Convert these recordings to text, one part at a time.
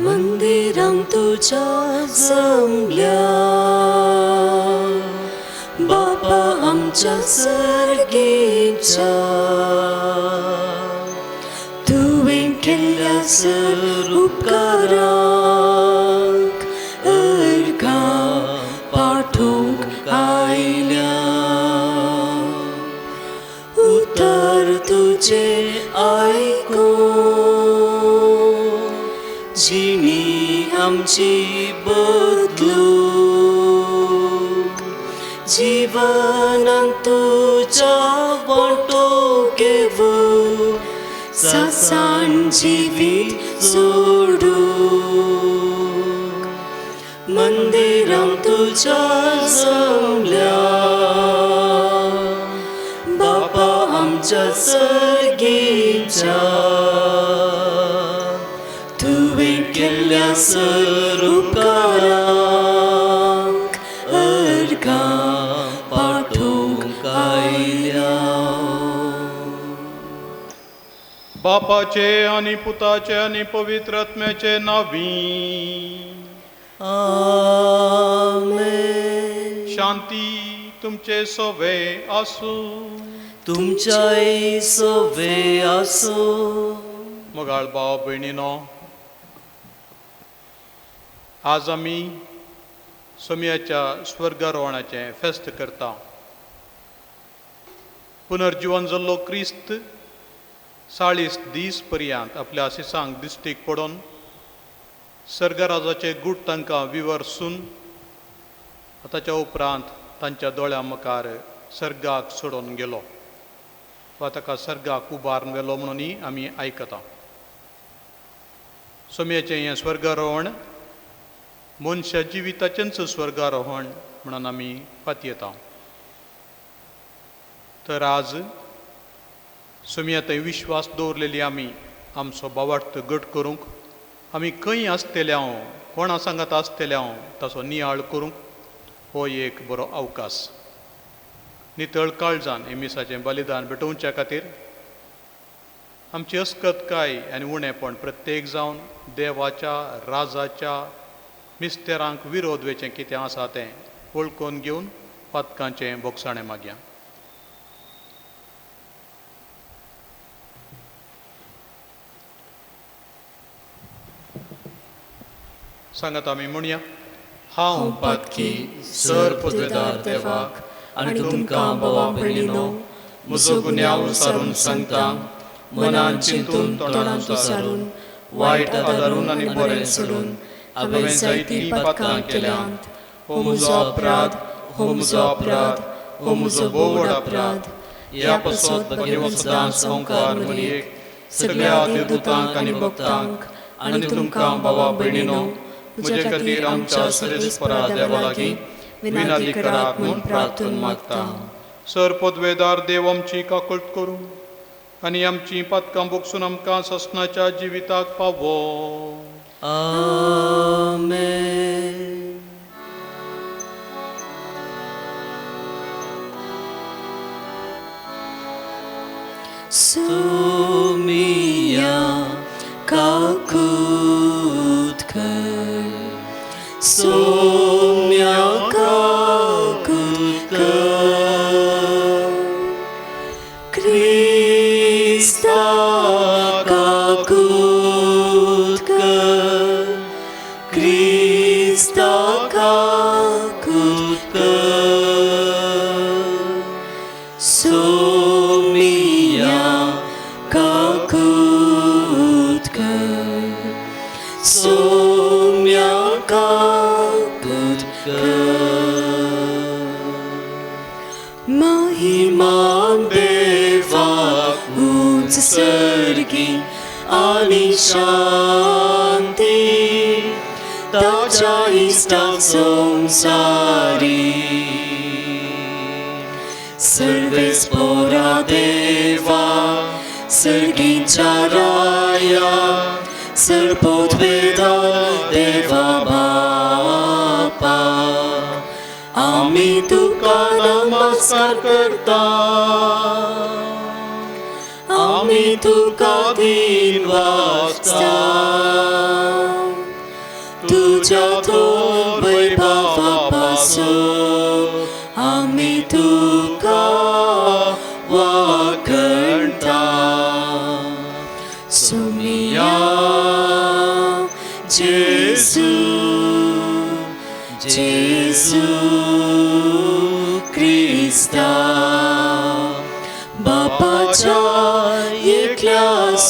मंदिरां तुज्या जमल्या बापा आमच्या सर्गीच्या तुवें केल्ल्या सर उपकारांक अर्घां पाठोवंक आयल्या उतर तुजें आयकून जिणी आमची बदलूंक जिवनांत तुज्या वांटो घेवूं ससान जिवीत सोडूंक मंदिरां तुज्या जमल्या बापा आमच्या सर्गीच्या तुवें केल्ल्या सर उपकारांक अर्घां पाठोवंक आयल्या. बापाचे आनी पुताचे आनी पवित्र आत्म्याचे नांवी आमेन. शांती तुमचे सोवे आसूं. तुमच्याय सोवे आसूं. मोगाळ भाव भयणीनो, आज आमी सोमयाच्या स्वर्गारोहणाचें फेस्त करता. पुनर्जिवन जाल्लो क्रिस्त 40 दीस पर्यंत आपल्या आशिसांक दिश्टीक पडून सर्गराजाचे गूट तांकां विवर्सून ताच्या उपरांत तांच्या दोळ्यां मुखार सर्गाक सोडून गेलो वा ताका सर्गाक उबारून व्हेलो म्हणूनय आमी आयकता. सोमयाचें हें स्वर्गारोहण मनशा जिविताचेंच स्वर्गारोहण म्हणून आमी पातयेता. तर आज सोमया थंय विश्वास दवरलेली आमी आमचो बावार्थ घट करूंक आमी खंय आसतले हांव कोणा सांगात आसतले हांव ताचो नियाळ करूंक हो एक बरो अवकाश. नितळ काळजान हे मिसाचें बलिदान भेटोवच्या खातीर आमची अस्कतकाय आनी उणेपण प्रत्येक जावन देवाच्या राजाच्या मिस्तेरांक विरोध वेचें कितें आसा तें वळखून घेवन पातकांचें भोगसाणें मागया. सांगात आमी म्हणया, हांव पातकी सर पदवेदार देवाक आनी तुमकां भावा भयणीनो म्हजो गुन्यांव सारून सांगता, मनान चिंतून तोंडान सारून वायट आदारून आनी बरें सोडून हांवें जायतीं पातकां केल्यांत. हो म्हजो अपराध, हो म्हजो अपराध, हो म्हजो भोव व्हड अपराध. ह्या पासत भगेवंत सदांच संवकार मरयेक सगळ्या देवदूतांक आनी भक्तांक आनी तुमकां भावा भयणीनो म्हजे खातीर आमच्या सरेस्परा देवा लागीं विनंती करात म्हूण प्रार्थना मागता. सर पदवेदार देव आमची काकळट करूं आनी आमची पातकां भोगसून आमकां ससनाच्या जिविताक पावो. आमेन. सोमिया काकूत कर, सोम्या काकूत कर, क्रिस्ता काकूत कर, क्रिस्ता काकूत कर, सोमिया काकूत कर, सोम्या काकूत कर. महिमा देवाक उंच सर्गी आनी शांती ताच्या इश्टाक संवसारी. सर्वेस्पोरा देवा सर्गींच्या राया सर्पोद्वेदा देवा बापा आमी तुका नमस्कार करता, आमी तुका धीन वाचता.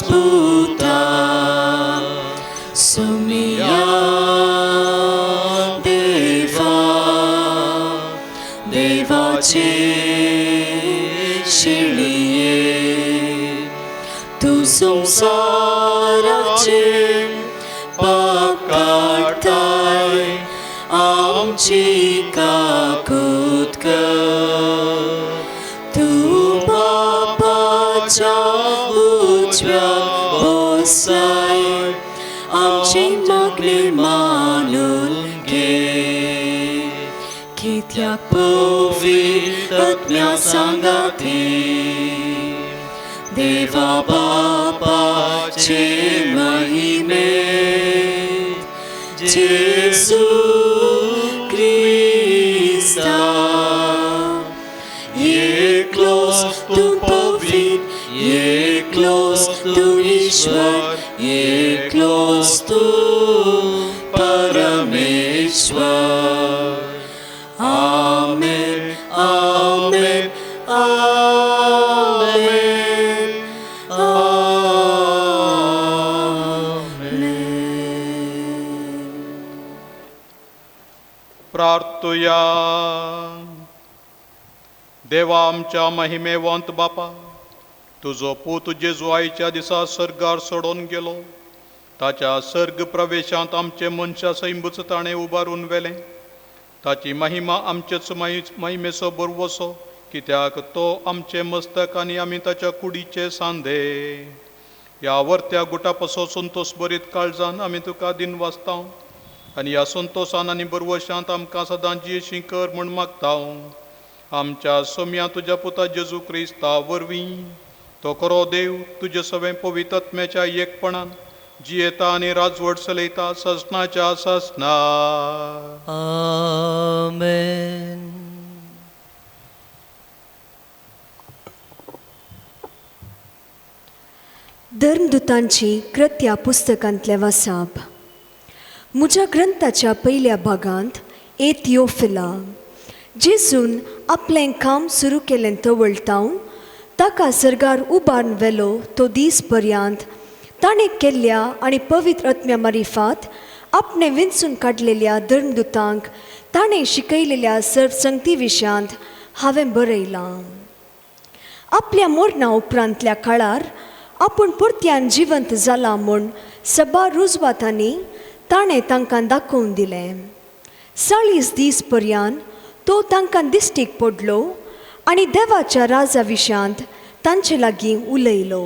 पुता सुमिया देवा देवाचे शेळये तूं संवसाराचे पाप काडटाय आमची काकूत कर तूं बापाच्या उजव्या बसाय आमची मागणी मानून घे कित्याक पवित्र आत्म्या सांगाती देवा बापाचे महिमे जेजू क्रिस्ता एकलोच तूं पवित्र एकलोच तूं ईश्वर एकलोच तूं परमेश्वर. आमेन आमेन आमेन आमेन. प्रार्थुया. देवा आमच्या महिमेवंत बापा, तुजो पूत जेजू आयच्या दिसा सर्गार सोडून गेलो. ताच्या सर्ग प्रवेशांत आमचे मनशा सैंबूच ताणें उबारून व्हेलें. ताची महिमा आमचेच महिमेचो बरवसो, कित्याक तो आमचे मस्तक आनी आमी ताच्या कुडीचे सांदे. ह्या वर्त्या गुटा पसो संतोस बरीत काळजान आमी तुका दिन वाचता आनी ह्या संतोसान आनी बरवशांत आमकां सदां जियेशी कर म्हूण मागता. आमच्या सोम्या तुज्या पुता जेजू क्रिस्ता वरवीं तो खरो देव तुजे सवें पवित्र आत्म्याच्या एकपणान जियेता आनी राजवट चलयता सजनाच्या सजना. आमेन. धर्मदूतांची कृत्या पुस्तकांतलें वासाप. म्हज्या ग्रंथाच्या पयल्या भागांत ए थियोफिला, जेजून आपलें काम सुरू केलें तवळतावन ताका सर्गार उबारून व्हेलो तो दीस पर्यंत ताणें केल्ल्या आनी पवित्र आत्म्या मारिफात आपणें विंचून काडलेल्या धर्मदूतांक ताणें शिकयलेल्या सर्वसंगती विशयांत हांवें बरयलां. आपल्या मरणा उपरांतल्या काळार आपूण परत्यान जिवंत जाला म्हूण सबार रुजवातांनी ताणें तांकां दाखोवन दिलें. 40 दीस पर्यंत तो तांकां दिश्टीक पडलो आनी देवाच्या राजा विशयांत तांचे लागीं उलयलो.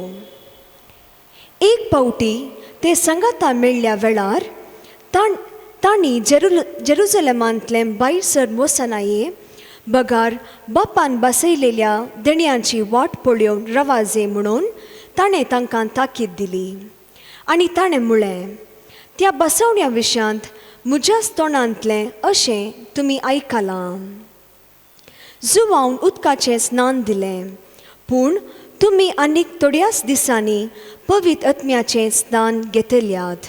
एक पावटी ते सांगाता मेळ्ळ्या वेळार तांणी जेरुजलेमांतलें भायर सर वचनाये बगार बापान बसयलेल्या देण्यांची वाट पळोवन रवाजे म्हणून ताणें तांकां ताकीद दिली. आनी ताणें म्हळें, त्या बसवण्या विशयांत म्हज्याच तोंडांतलें अशें तुमी आयकलां. जुवावन उदकाचें स्नान दिलें, पूण तुमी आनीक थोड्याच दिसांनी पवित्र आत्म्याचें स्नान घेतल्यात.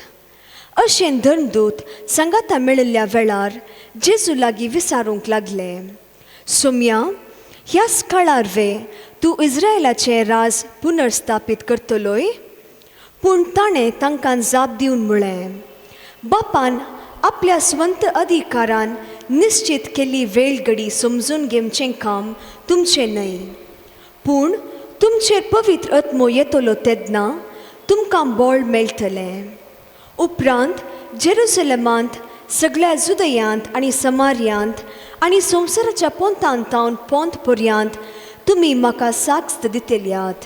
अशें धर्मदूत सांगाता मेळिल्ल्या वेळार जेजू लागीं विचारूंक लागले, सोम्या, ह्याच काळार वे तूं इस्रायलाचें राज पुनर्स्थापीत करतलोय? पूण ताणें तांकां जाप दिवन म्हळें, बापान आपल्या स्वंत अधिकारान निश्चित केल्ली वेळ घडी समजून घेवचें काम तुमचें न्हय, पूण तुमचेर पवित्र आत्मो येतलो तेन्ना तुमकां बळ मेळटलें. उपरांत जेरुसलेमांत, सगळ्या जुदयांत आनी समार्यांत आनी संवसाराच्या पोंतान तावन पोंत पर्यंत तुमी म्हाका साक्ष दितल्यात.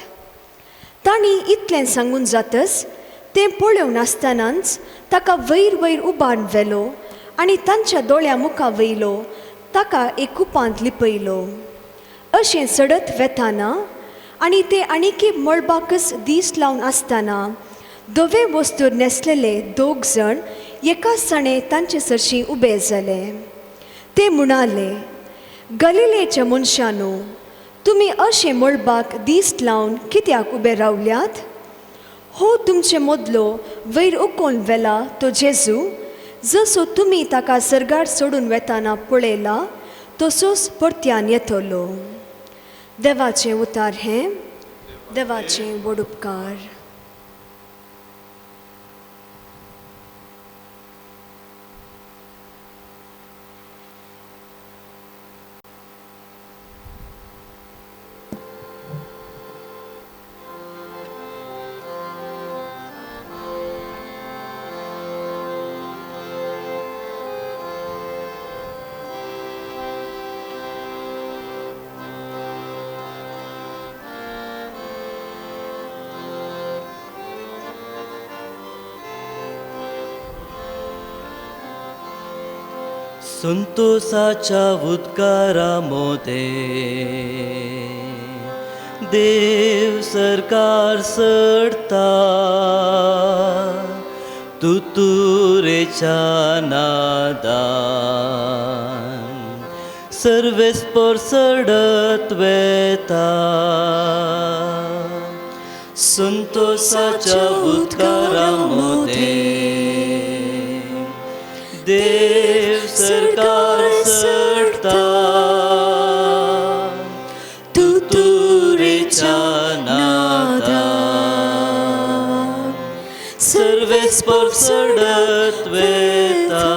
तांणी इतलें सांगून जातच तें पळोवन आसतनाच ताका वयर वयर उबारून व्हेलो आनी तांच्या दोळ्या मुखा वयलो ताका एक कुपांत लिपयलो. अशें चडत वेताना आनी ते आनीकी मळबाकच दीस लावन आसतना धवे वस्तूर न्हेसलेले दोग जाण एकाच साणें तांचे सरशीं उबे जाले. ते म्हणाले, गलिलेच्या मनशांनो, तुमी अशें मळबाक दीस लावन कित्याक उबे रावल्यात? हो तुमचे मदलो वयर उकोवन व्हेला तो जेजू, जसो तुमी ताका सर्गार सोडून वेताना पळयला तसोच परत्यान येतलो. देवाचें उतार हें, देवाचें व्हड उपकार. संतोषाच्या उद्गारा मोदे देव सरकार चडता तुतुरेच्या नादान सर्वेस्पर चडत वेता. संतोषाच्या उद्गारा मोदे देव सरकार चडता तुतुरेच्या नादान सर्वेस्पर चडत वेता.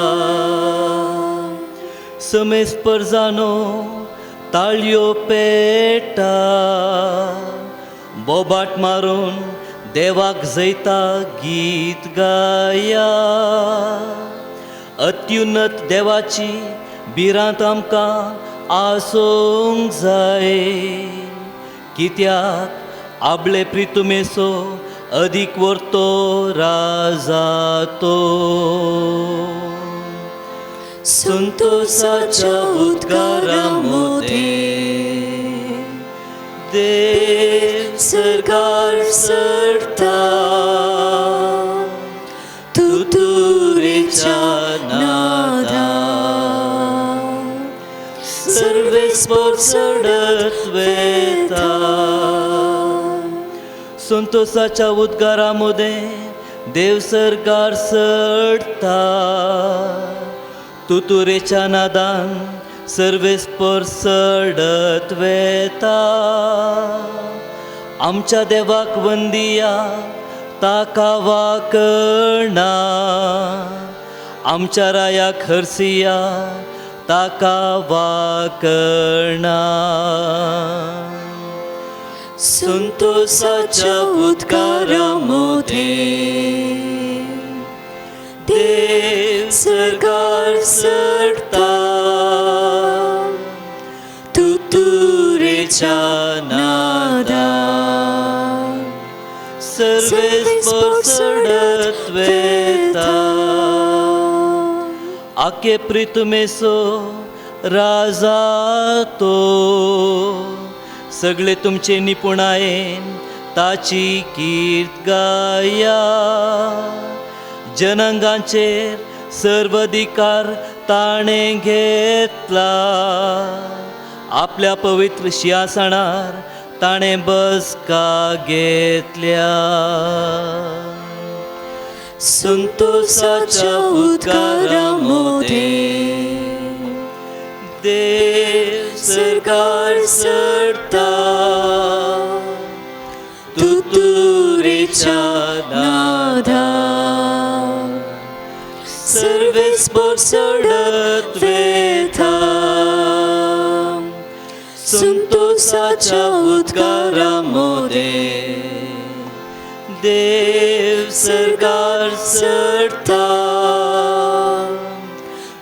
समेस्पर जानो ताळयो पेटा बोबाट मारून देवाक जैता गीत गाया. अत्युन्नत देवाची भिरांत आमकां आसूंक जाय कित्याक आपले प्रितुमेसो अदीक वर्तो राजा तो. संतोषाच्या उद्गारा मोदे देव सरकार चडता तुतुरेच्या नादान सर्वेस्पर चडत वेता. संतोषाच्या उद्गारा मोदे देव सरकार चडता तुतुरेच्या नादान सर्वेस्पर चडत वेता. आमच्या देवाक वंदिया ताका वाकणा आमच्या रायाक हरसिया ताका वाकणा. संतोषाच्या उद्गारा मोदे देव सरकार चडता तुतुरेच्या नादान सर्वेस्पर चडत वेता. आके प्रितुमेसो राजा तो सगळे तुमचे निपुणायेन ताची कीर्त गाया. जनांगांचेर सर्वाधिकार ताणें घेतला आपल्या पवित्र शिंयासनार ताणें बसका घेतल्या. संतोषाच्या उद्गारा मोदे देव सरकार चडता तुतुरेच्या नादान सर्वेस्पर चडत वेता. संतोषाच्या उद्गारा मोदे देव सरकार चडता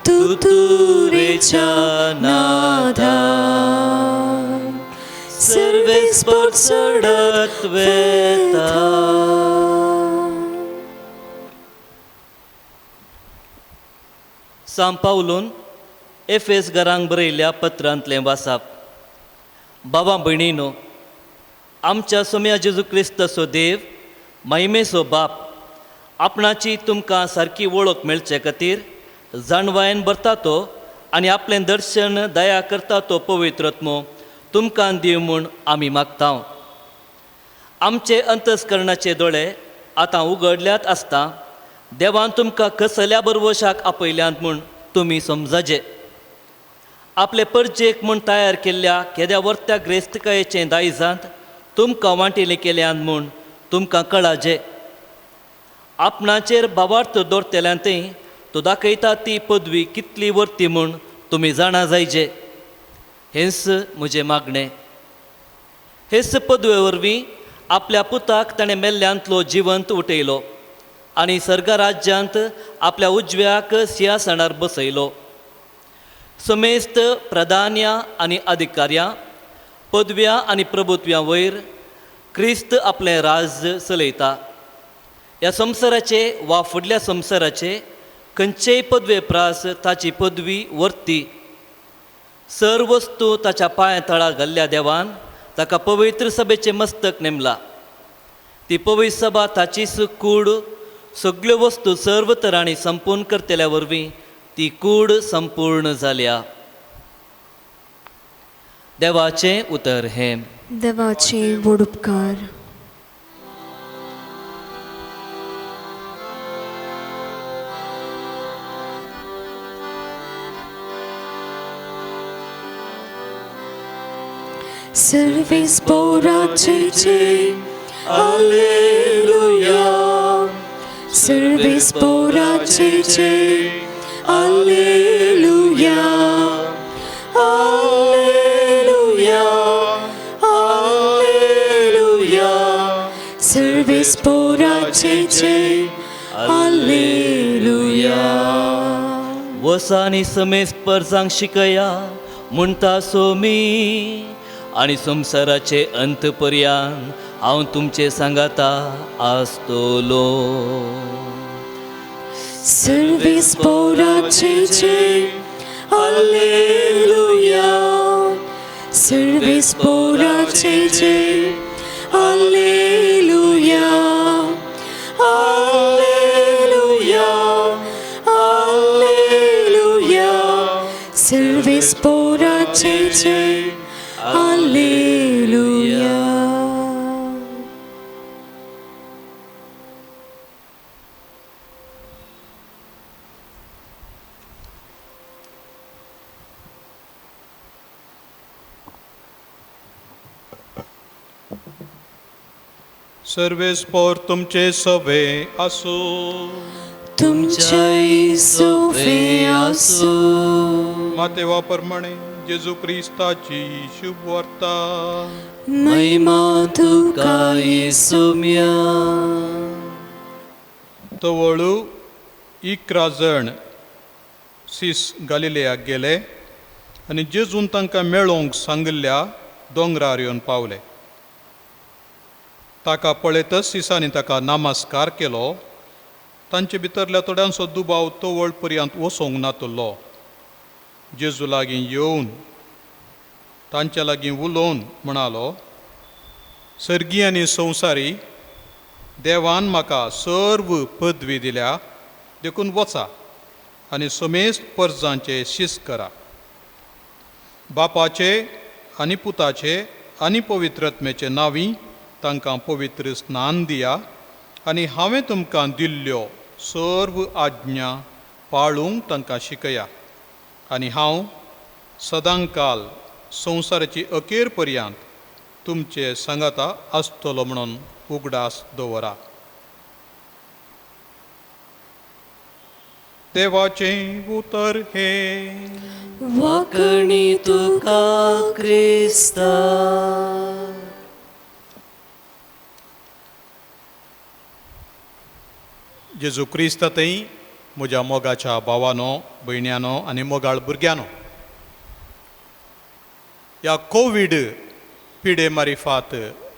तुतुरेच्या नादान सर्वेस्पर चडत वेता. सांव पावलून एफेस घरांक बरयल्ल्या पत्रांतलें वासाप. बाबा भयणीनो, आमच्या सोम्या जेजू क्रिस्ताचो देव महिमेचो बाप आपणाची तुमकां सारकी वळख मेळचे खातीर जाणवायेन भरता तो आनी आपलें दर्शन दया करता तो पवित्रत्मो तुमकां दिव म्हूण आमी मागता. आमचे अंतस्करणाचे दोळे आतां उगडल्यात आसता देवान तुमकां कसल्या बरवशाक आपयल्यात म्हूण तुमी समजाजे. आपले परजेक म्हूण तयार केल्ल्या केद्या वर्त्या ग्रेस्तकायेचें दायजांत तुमकां वांटिले केल्यात म्हूण तुमकां कळाजे. आपणाचेर भावार्थ दवरतल्यांतय तो दाखयता ती पदवी कितली वर्ती म्हूण तुमी जाणा जायजे. हेंच म्हजें मागणें. हेच पदवे वरवीं आपल्या पुताक ताणें मेल्ल्यांतलो जिवंत उठयलो आनी सर्गराज्यांत आपल्या उजव्याक सिंहासनार बसयलो. समेस्त प्रधान्या आनी अधिकाऱ्यां पदव्या आनी प्रभुत्व्या वयर क्रिस्त आपलें राज्य चलयता. ह्या संवसाराचे वा फुडल्या संवसाराचे खंयचेय पदवे प्रास ताची पदवी वर्ती. सर वस्तू ताच्या पांया तळा घाल्ल्या देवान ताका पवित्र सभेचें मस्तक नेमला. ती पवित्र सभा ताचीच कूड, सगल्यो वस्तू सर्व तरांनी संपूर्ण करतल्या वरवीं ती कूड संपूर्ण जाल्या. देवाचें उतर हें. देवाचे व्हड उपकार. Servis poracece, Alleluia. Servis poracece, Alleluia. Alleluia, Alleluia. Servis poracece, Alleluia. वसानी समेस परजांक शिकया म्हणटा सोमी, आनी संवसाराचे अंत पर्यंत हांव तुमचे सांगाता आसतलो. Servis poracece, Alleluia. Servis poracece, Alleluia. Alleluia, Alleluia. Servis poracece, Alleluia. Service पोर तुमचे सवे आसूं. तुमचे सवे आसूं. मातेवा प्रमाणे जेजू क्रिस्ताची शुभ वार्ता. महिमा तुका येसुम्या. तवळू 11 जण सीस गालिलेयाक गेले आनी जेजून तांकां मेळोवंक सांगिल्ल्या दोंगरार येवन पावले. ताका पळयतच सिसांनी ताका नमस्कार केलो. तांचे भितरल्या थोड्यांचो दुबाव तवळ पर्यंत वसोंक नातलो. जेजू लागीं येवन तांच्या लागीं उलोवन म्हणालो, सर्गी आनी संवसारी देवान म्हाका सर्व पदवी दिल्या, देखून वचा आनी समेस्त परजांचे शिस्त करा. बापाचे आनी पुताचे आनी पवित्रत्मेचे नांवी तांकां पवित्र स्नान दिया आनी हांवें तुमकां दिल्ल्यो सर्व आज्ञा पाळूंक तांकां शिकया. आनी हांव सदांकाल संवसाराची अखेर पर्यंत तुमचे सांगाता आसतलो म्हणून उगडास दवरा. देवाचें उतर हें. वाकणी तुका क्रिस्ता. जेजू क्रिस्त थंय म्हज्या मोगाच्या भावानो, भयण्यानो आनी मोगाळ भुरग्यानो, ह्या कोवीड पिडे मारिफात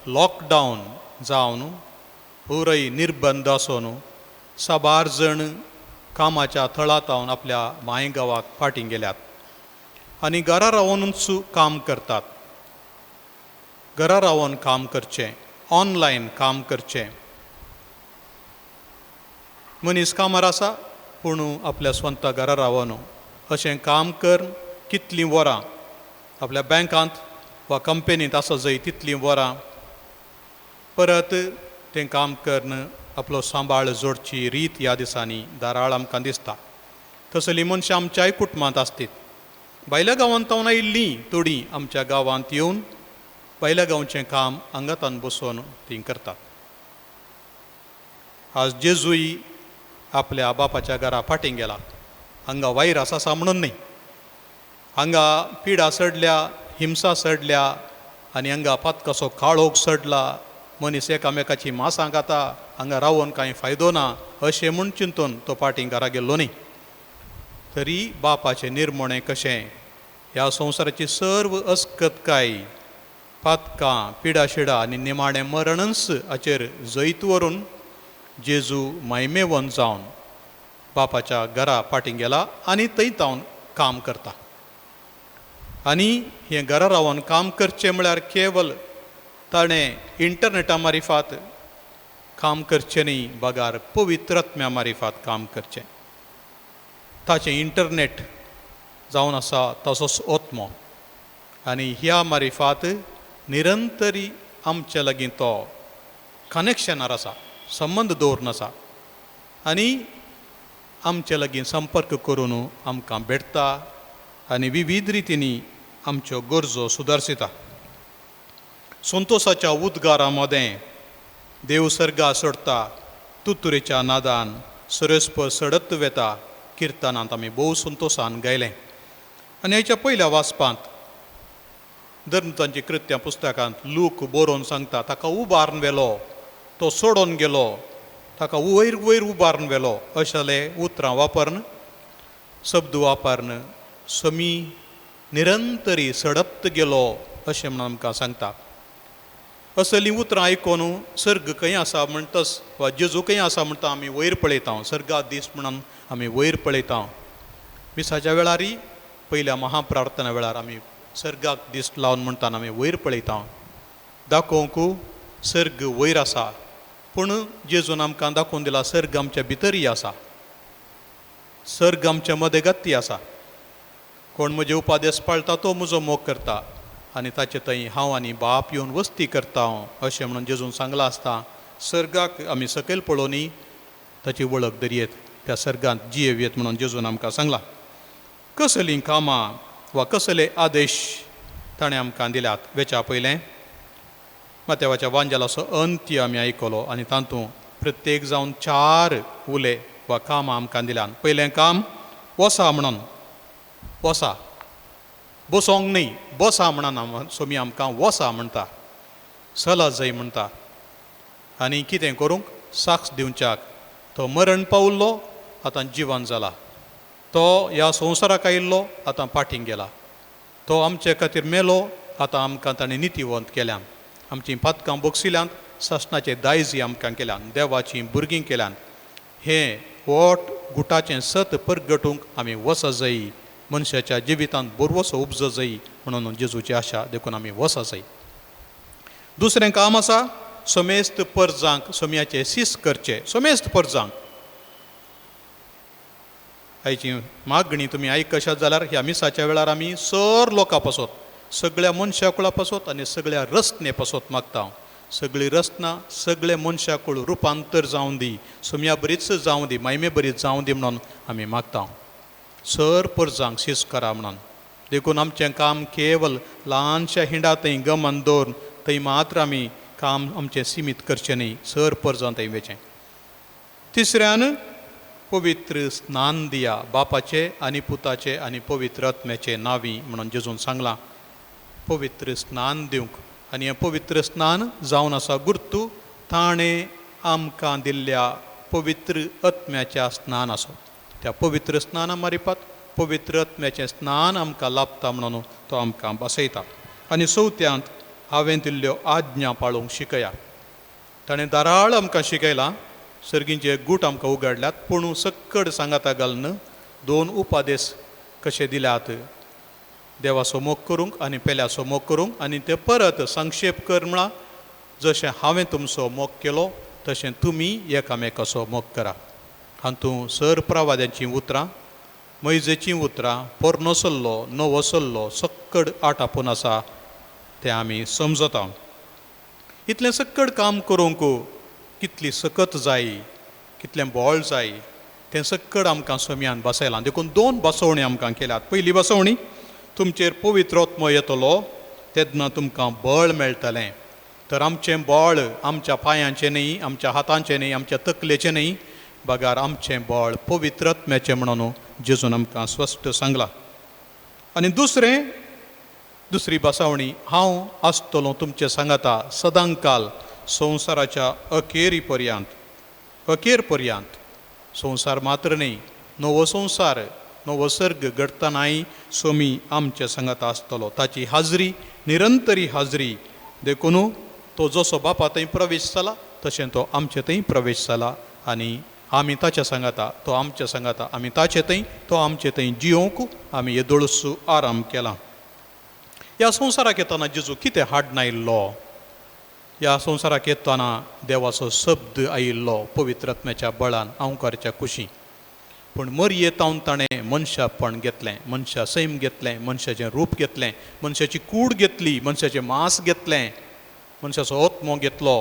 लॉकडावन जावन पुरय निर्बंध आसून साबार जण कामाच्या थळांत आपल्या माय गांवाक फाटीं गेल्यात आनी घरा रावनूच काम करतात. घरा रावन काम करचें, ऑनलायन काम करचें. मनीस कामार आसा पूण आपल्या स्वता घरा रावन अशें काम कर कितलीं वरां आपल्या बँकांत वा कंपनींत आसा जंय तितलीं वरां परत तें काम करून आपलो सांबाळ जोडची रीत ह्या दिसांनी दाराळ आमकां दिसता. तसली मनशां आमच्याय कुटुंबांत आसतीत. भायल्या गांवांत तावन आयिल्लीं थोडीं आमच्या गांवांत येवन भायल्या गांवचें काम आंगातान बसोवन तीं करतात. आज जेजूय आपल्या बापाच्या घरा फाटीं गेला. हांगा वायरस आसा म्हणून न्हय, हांगा पिडा चडल्या, हिंसा चडल्या आनी हांगा पातकाचो काळोख चडला, मनीस एकामेकाची मासां खाता, हांगा रावोन कांय फायदो ना अशें म्हूण चिंतून तो फाटीं घरा गेल्लो न्ही. तरी बापाचें निर्मणें कशें ह्या संवसाराची सर्व अस्कतकाय, पातकां, पिडाशिडा आनी निमाणें मरणच हाचेर जैत व्हरून जेजू मायमेवन जावन बापाच्या घरा फाटीं गेला आनी थंय तावन काम करता. आनी हें घरा रावन काम करचें म्हळ्यार केवल ताणें इंटरनेटा मारिफात काम करचें न्ही, बगार पवित्र आत्म्या मारिफात काम करचें. ताचें इंटरनेट जावन आसा ताचोच आत्मो आनी ह्या मारिफात निरंतरी आमचे लागीं तो कनेक्शनार आसा, संबंद दवरून आसा आनी आमचे लागीं संपर्क करून आमकां भेटता आनी विविध रितींनी आमच्यो गरजो सुदारसिता. संतोसाच्या उद्गारा मदें देव सर्गा सोडटा, तुतुरेच्या नादान सरस्पर सडत वेता किर्तनांत आमी भोव संतोसान गायलें. आनी हाच्या पयल्या वाचपांत धर्मतांची कृत्यां पुस्तकांत लूक बरोवन सांगता, ताका उबारून व्हेलो, तो सोडून गेलो, ताका वयर वयर उबारून व्हेलो अशें उतरां वापरून, शब्द वापरून समी निरंतरी सडत गेलो अशें म्हणून आमकां सांगता. असलीं उतरां आयकून सर्ग खंय आसा म्हणटच वा जेजू खंय आसा म्हणटा आमी वयर पळयता, सर्गा दीस म्हणून आमी वयर पळयता. मिसाच्या वेळारय पयल्या महाप्रार्थना वेळार आमी सर्गाक दीस लावन म्हणटा आमी वयर पळयता, दाखोवंक सर्ग वयर आसा. पूण जेजून आमकां दाखोवन दिला सर्ग आमच्या भितरय आसा, सर्ग आमच्या मदेगत्ती आसा. कोण म्हजे उपादेश पाळटा तो म्हजो मोग करता आनी ताचे थंय हांव आनी बाप येवन वस्ती करता अशें म्हणून जेजून सांगलां आसता. सर्गाक आमी सकयल पळोवनी ताची वळख दरयेत, त्या सर्गांत जियेवयेत म्हणून जेजून आमकां सांगलां. कसलीं कामां वा कसले आदेश ताणें आमकां दिल्यात वेच्या पयलें मातेवाच्या वांजेलाचो अंत्य आमी आयकलो आनी तातूंत प्रत्येक जावन 4 उले वा कामां आमकां दिल्यात. पयलें काम वसा म्हणून, वसा, बसोंक न्ही, बसा म्हणना सोमी आमकां वसा म्हणटा, सला जय म्हणटा. आनी कितें करूंक साक्ष दिवच्याक तो मरण पावल्लो आतां जिवन जाला, तो ह्या संवसाराक आयिल्लो आतां फाटीं गेला, तो आमचे खातीर मेलो आतां आमकां ताणें नितीवंत केल्यान, आमचीं पातकां बोगसिल्यांत, सासणाचे दायजी आमकां केल्यान, देवाचीं भुरगीं केल्यान. हें वोट गुटाचें सत परगटूंक आमी वसा जाय, मनशाच्या जिवितांत बरवसो उपजो जाय म्हणून जेजूची आशा, देखून आमी वसा जाय. दुसरें काम आसा समेस्त परजांक सोम्याचे सीस करचे. समेस्त परजांक आयची मागणी तुमी आयकशात जाल्यार ह्या मिसाच्या वेळार आमी सर लोकां पासत, सगळ्या मनशाकुळा पासत आनी सगळ्या रचने पासत मागता. सगळी रचना सगळे मनशाकूळ रुपांतर जावं दी, सोम्या बरीच जावं दी, मायमे बरीच जावं दी म्हणून आमी मागता. सर परजांक सीस करा म्हणून. देखून आमचें काम केवल ल्हानश्या हिंडा थंय गमन दवरून थंय मात्र आमी काम आमचें सिमीत करचें न्ही, सर परजां थंय वेचें. तिसऱ्यान पवित्र स्नान दिया, बापाचे आनी पुताचे आनी पवित्र आत्म्याचे नांवी म्हणून जेजून सांगलां. पवित्र स्नान दिवंक आनी हें पवित्र स्नान जावन आसा गुर्तू ताणें आमकां दिल्ल्या पवित्र आत्म्याच्या स्नान आसो. त्या पवित्र स्नाना मारिपात पवित्र आत्म्याचें स्नान आमकां लाभता म्हणून तो आमकां बसयता. आनी चवथ्यांत हांवें दिल्ल्यो आज्ञा पाळूंक शिकया. ताणें दाराळ आमकां शिकयलां, सर्गींचे गूट आमकां उगडल्यात, पूण सक्कड सांगाता घालून 2 उपादेश कशे दिल्यात, देवाचो मोग करूंक आनी पेल्याचो मोग करूंक. आनी ते परत संक्षेप कर म्हळां, जशें हांवें तुमचो मोग केलो तशें तुमी एकामेकाचो मोग करा. हातूंत सर प्रवाद्यांचीं उतरां, मैजेचीं उतरां, पोरनो सल्लो, नवो सल्लो सक्कड आटापून आसा तें आमी समजता. इतलें सक्कड काम करूंक कितली सकत जाय, कितलें बळ जाय, तें सक्कड आमकां सोम्यान बसयलां. देखून 2 बसवणी आमकां केल्यात. पयली बसवणी, तुमचेर पवित्र आत्मो येतलो तेन्ना तुमकां बळ मेळटलें. तर आमचें बळ आमच्या पांयांचें न्ही, आमच्या हातांचें न्ही, आमच्या तकलेचें न्ही, बगार आमचें बळ पवित्र आत्म्याचें म्हणून जेजून आमकां स्पश्ट सांगलां. आनी दुसरें, दुसरी बसावणी, हांव आसतलो तुमचे सांगाता सदांकाल संवसाराच्या अखेरी पर्यंत. अखेर पर्यंत, संवसार मात्र न्ही, नवो संवसार, नवो सर्ग घडटनाय सोमी आमचे सांगाता आसतलो. ताची हाजरी, निरंतरी हाजरी. देखून तो जसो बापा थंय प्रवेश जाला तशें तो आमचे थंय प्रवेश जाला आनी आमी ताच्या सांगाता, तो आमच्या सांगाता, आमी ताचे थंय, तो आमचे थंय जियोवंक आमी येदोळसू आराम केला. ह्या संवसाराक येतना जेजू कितें हाडून आयिल्लो? ह्या संवसाराक येतना देवाचो शब्द आयिल्लो पवित्र आत्म्याच्या बळान अंवकारच्या कुशी. पूण मरयेतावन ताणें मनशापण घेतलें, मनशा सैम घेतलें, मनशाचें रूप घेतलें, मनशाची कूड घेतली, मनशाचें मांस घेतलें, मनशाचो आत्मो घेतलो.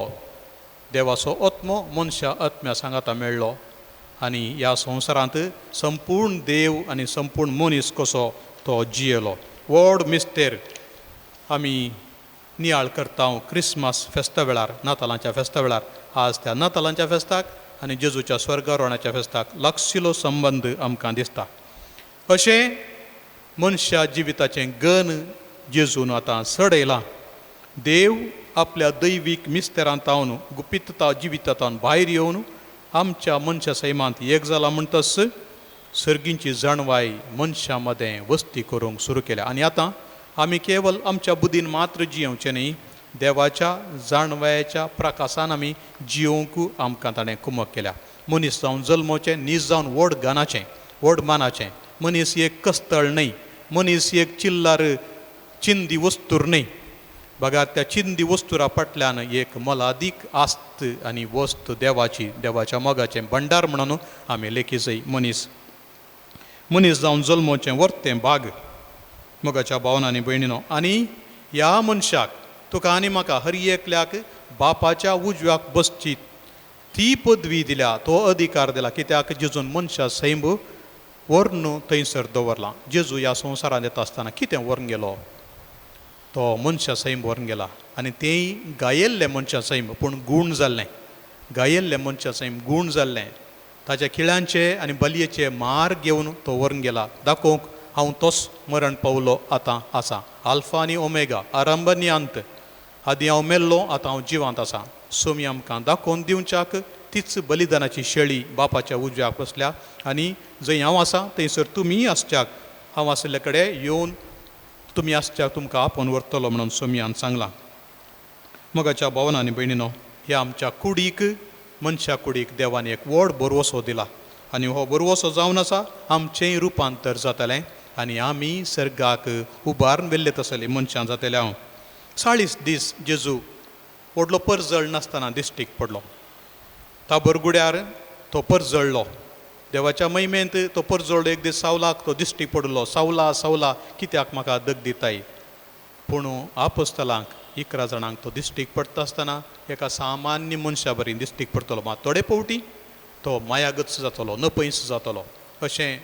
देवाचो आत्मो मनशा आत्म्या सांगाता मेळ्ळो आनी ह्या संवसारांत संपूर्ण देव आनी संपूर्ण मनीस कसो तो जियेलो. व्हड मिस्तेर आमी नियाळ करता क्रिसमस फेस्ता वेळार, नातालांच्या फेस्ता वेळार. आज त्या नातालांच्या फेस्ताक आनी जेजूच्या स्वर्गारोहणाच्या फेस्ताक लागशिलो संबंद आमकां दिसता. अशें मनशा जिविताचें गन जेजून आतां चडयलां. देव आपल्या दैवीक मिस्तेरांतावन गुपितता जिवितांतावन भायर येवन आमच्या मनशा सैमांत एक जाला म्हणटच सर्गींची जाणवाय मनशां मदें वस्ती करूंक सुरू केल्या. आनी आतां आमी केवल आमच्या बुद्दीन मात्र जियोवचें न्ही, देवाच्या जाणवायेच्या प्रकाशान आमी जियोवंक आमकां ताणें कुमक केल्या. मनीस जावन जल्मोचें, नीज जावन व्हड गानाचें, व्हड मानाचें. मनीस एक कस्तळ न्हय, मनीस एक चिल्लार चिंदी वस्तूर न्हय, बघा त्या चिंदी वस्तुरा फाटल्यान एक मोलादीक आस्त आनी वस्त देवाची, देवाच्या मोगाचें भंडार म्हणून आमी लेखी मनीस. मनीस जावन जल्मोचें वर्तें भाग मोगाच्या भावना आनी भयणीनो. आनी ह्या मनशाक, तुका आनी म्हाका हर एकल्याक बापाच्या उजव्याक बसची ती पदवी दिल्या, तो अधिकार दिला. कित्याक जेजून मनशा सैम व्हरून थंयसर दवरला. जेजू ह्या संवसारांत येता आसतना कितें व्हरून गेलो? तो मनशा सैम व्हरून गेला आनी तेंय गायेल्लें मनशा सैम, पूण गूण जाल्लें. गायेल्लें मनशा सैम गूण जाल्लें. ताच्या खिळांचे आनी बलयेचे मार घेवन तो व्हरून गेला, दाखोवंक हांव तोच मरण पावलो आतां आसा, आल्फा आनी ओमेगा, आरंभ आनी अंत. आदीं हांव मेल्लो, आतां हांव जिवांत आसा. सोमी आमकां दाखोवन दिवच्याक तीच बलिदानाची शेळी बापाच्या उजव्याक बसल्या आनी जंय हांव आसा थंयसर तुमीय आसच्याक, हांव आशिल्ले कडेन येवन तुमी आसच्याक तुमकां आपोवन व्हरतलो म्हणून सोमयान सांगलां. मोगाच्या भावना आनी भयणीनो, ह्या आमच्या कुडीक, मनशा कुडीक देवान एक व्हड बरवसो दिला आनी हो बरवसो जावन आसा आमचेंय रुपांतर जातलें आनी आमी सर्गाक उबारून व्हेल्ले तसले मनशां जातले. हांव 40 दीस जेजू व्हडलो परजळ नासतना दिश्टीक पडलो. ताबरगुड्यार तो परजळ्ळो. देवाच्या महिमेंत तो परजळ्ळो. एक दीस सावलाक तो दिश्टीक पडलो. सावला, सावला, कित्याक म्हाका दग दिताय? पूण आपोस्तलांक 11 जाणांक तो दिश्टीक पडटा आसतना एका सामान्य मनशा बरी दिश्टीक पडटलो, मात थोडे फावटी तो मायागच जातलो, नपयस जातलो. अशें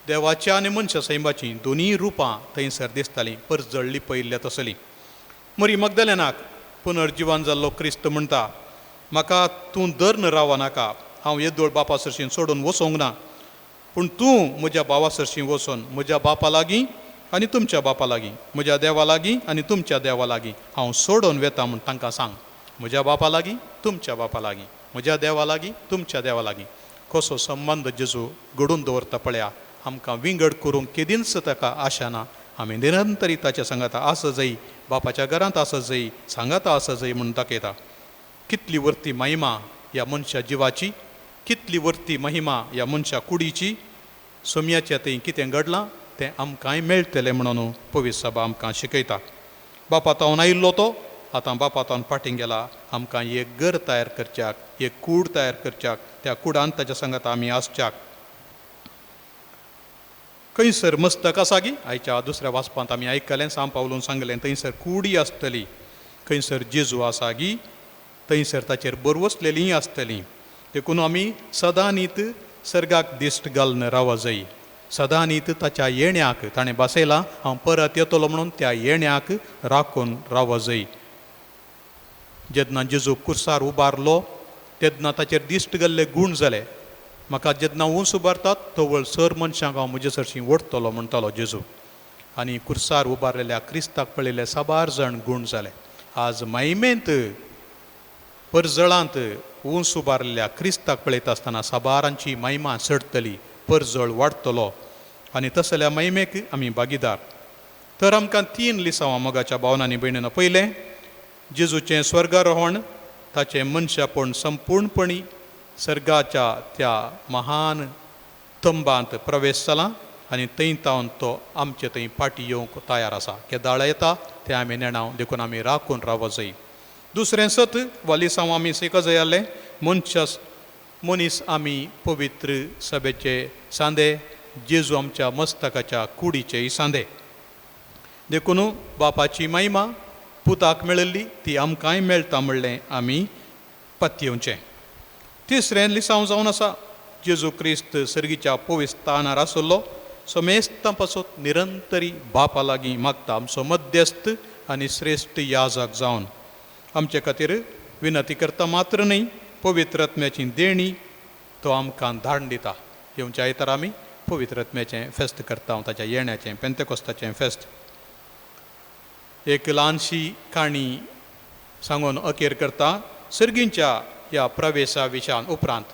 देवाच्या आनी मनशा सैमाचीं दोनूय रुपां थंयसर दिसतालीं, परजळ्ळी पयिल्ल्या तसलीं. मरी मगदलेनाक पुनर्जिवन जाल्लो क्रिस्त म्हणटा, म्हाका तूं धरून राव नाका, हांव येदोळ बापा सरशीं सोडून वचोंक ना, पूण तूं म्हज्या भावा सरशीं वचून म्हज्या बापा लागीं आनी तुमच्या बापा लागीं, म्हज्या देवा लागीं आनी तुमच्या देवा लागीं हांव सोडून वेता म्हूण तांकां सांग. म्हज्या बापा लागीं, तुमच्या बापा लागीं, म्हज्या देवा लागीं, तुमच्या देवा लागीं. कसो संबंद जेजू घडून दवरता पळया. आमकां विंगड करूंक केदींच ताका आशा ना. आमी निरंतरी ताच्या सांगाता आसा जाय, बापाच्या घरांत आसा जाय, सांगाता आसा जाय म्हूण दाखयता. कितली वर्ती महिमा ह्या मनशा जिवाची, कितली वर्ती महिमा ह्या मनशा कुडीची. सोमयाच्या थंय कितें घडलां तें आमकांय मेळटलें म्हणून पवित्र सभा आमकां शिकयता. बापा तावन आयिल्लो तो आतां बापा तावन फाटीं गेला. आमकां एक घर तयार करच्याक, एक कूड तयार करच्याक, त्या कुडान ताच्या सांगाता आमी आसच्याक. खंयसर मस्तक आसा गी? आयच्या दुसऱ्या वाचपांत आमी आयकलें, सांग पावलून सांगलें, थंयसर कुडी आसतली. खंयसर जेजू आसा गी थंयसर ताचेर बरवसलेलीं आसतलीं. देखून आमी सदांनीत सर्गाक दिश्ट घालून रावा जाय. सदांनीत ताच्या येण्याक ताणें बसयलां, हांव परत येतलो म्हणून त्या येण्याक राखून रावा जाय. जेन्ना जेजू कुर्सार उबारलो तेन्ना ताचेर दिश्ट घाल्ले गूण जाले. म्हाका जेन्ना ऊंच उबारतात तवळ सर मनशांक हांव म्हजे सरशीं ओडटलो म्हणटालो जेजू. आनी कुर्सार उबारलेल्या क्रिस्ताक पळयल्ले साबार जाण गूण जाले. आज महिमेंत परजळांत ऊंच उबारलेल्या क्रिस्ताक पळयता आसतना साबारांची महिमा चडटली, परजळ वाडटलो आनी तसल्या महिमेक आमी भागीदार. तर आमकां 3 लिसांवां मोगाच्या भावनांनी भयणीन. पयलें, जेजूचें स्वर्गारोहण, ताचें मनशापण संपूर्णपणी सर्गाच्या त्या महान तंबांत प्रवेश जाला आनी थंय तावन तो आमचे थंय फाटी येवंक तयार आसा. केदाळ येता तें आमी नेणाव, देखून आमी राखून रावो जाय. दुसरें सत वालिसांव आमी शिक जाय आसलें, मनीस आमी पवित्र सभेचे सांदे, जेजू आमच्या मस्तकाच्या कुडीचे सांदे. देखून बापाची महिमा पुताक मेळिल्ली ती आमकांय मेळटा म्हणलें आमी पत्येवचें. तिसरें लिसांव जावन आसा, जेजू क्रिस्त सर्गीच्या पवित्र स्थानार आसलो, समेस्तां पासत निरंतरी बापा लागीं मागता, आमचो मध्यस्थ आनी श्रेश्ठ याजक जावन आमचे खातीर विनंती करता मात्र न्हय, पवित्र आत्म्याची देणी तो आमकां धाडून दिता. येवच्या आयतार आमी पवित्र आत्म्याचें फेस्त करता, ताच्या येण्याचें पेंतेकोस्ताचें फेस्त. एक ल्हानशी काणी सांगून अखेर करता. सर्गींच्या ह्या प्रवेशा विशयान उपरांत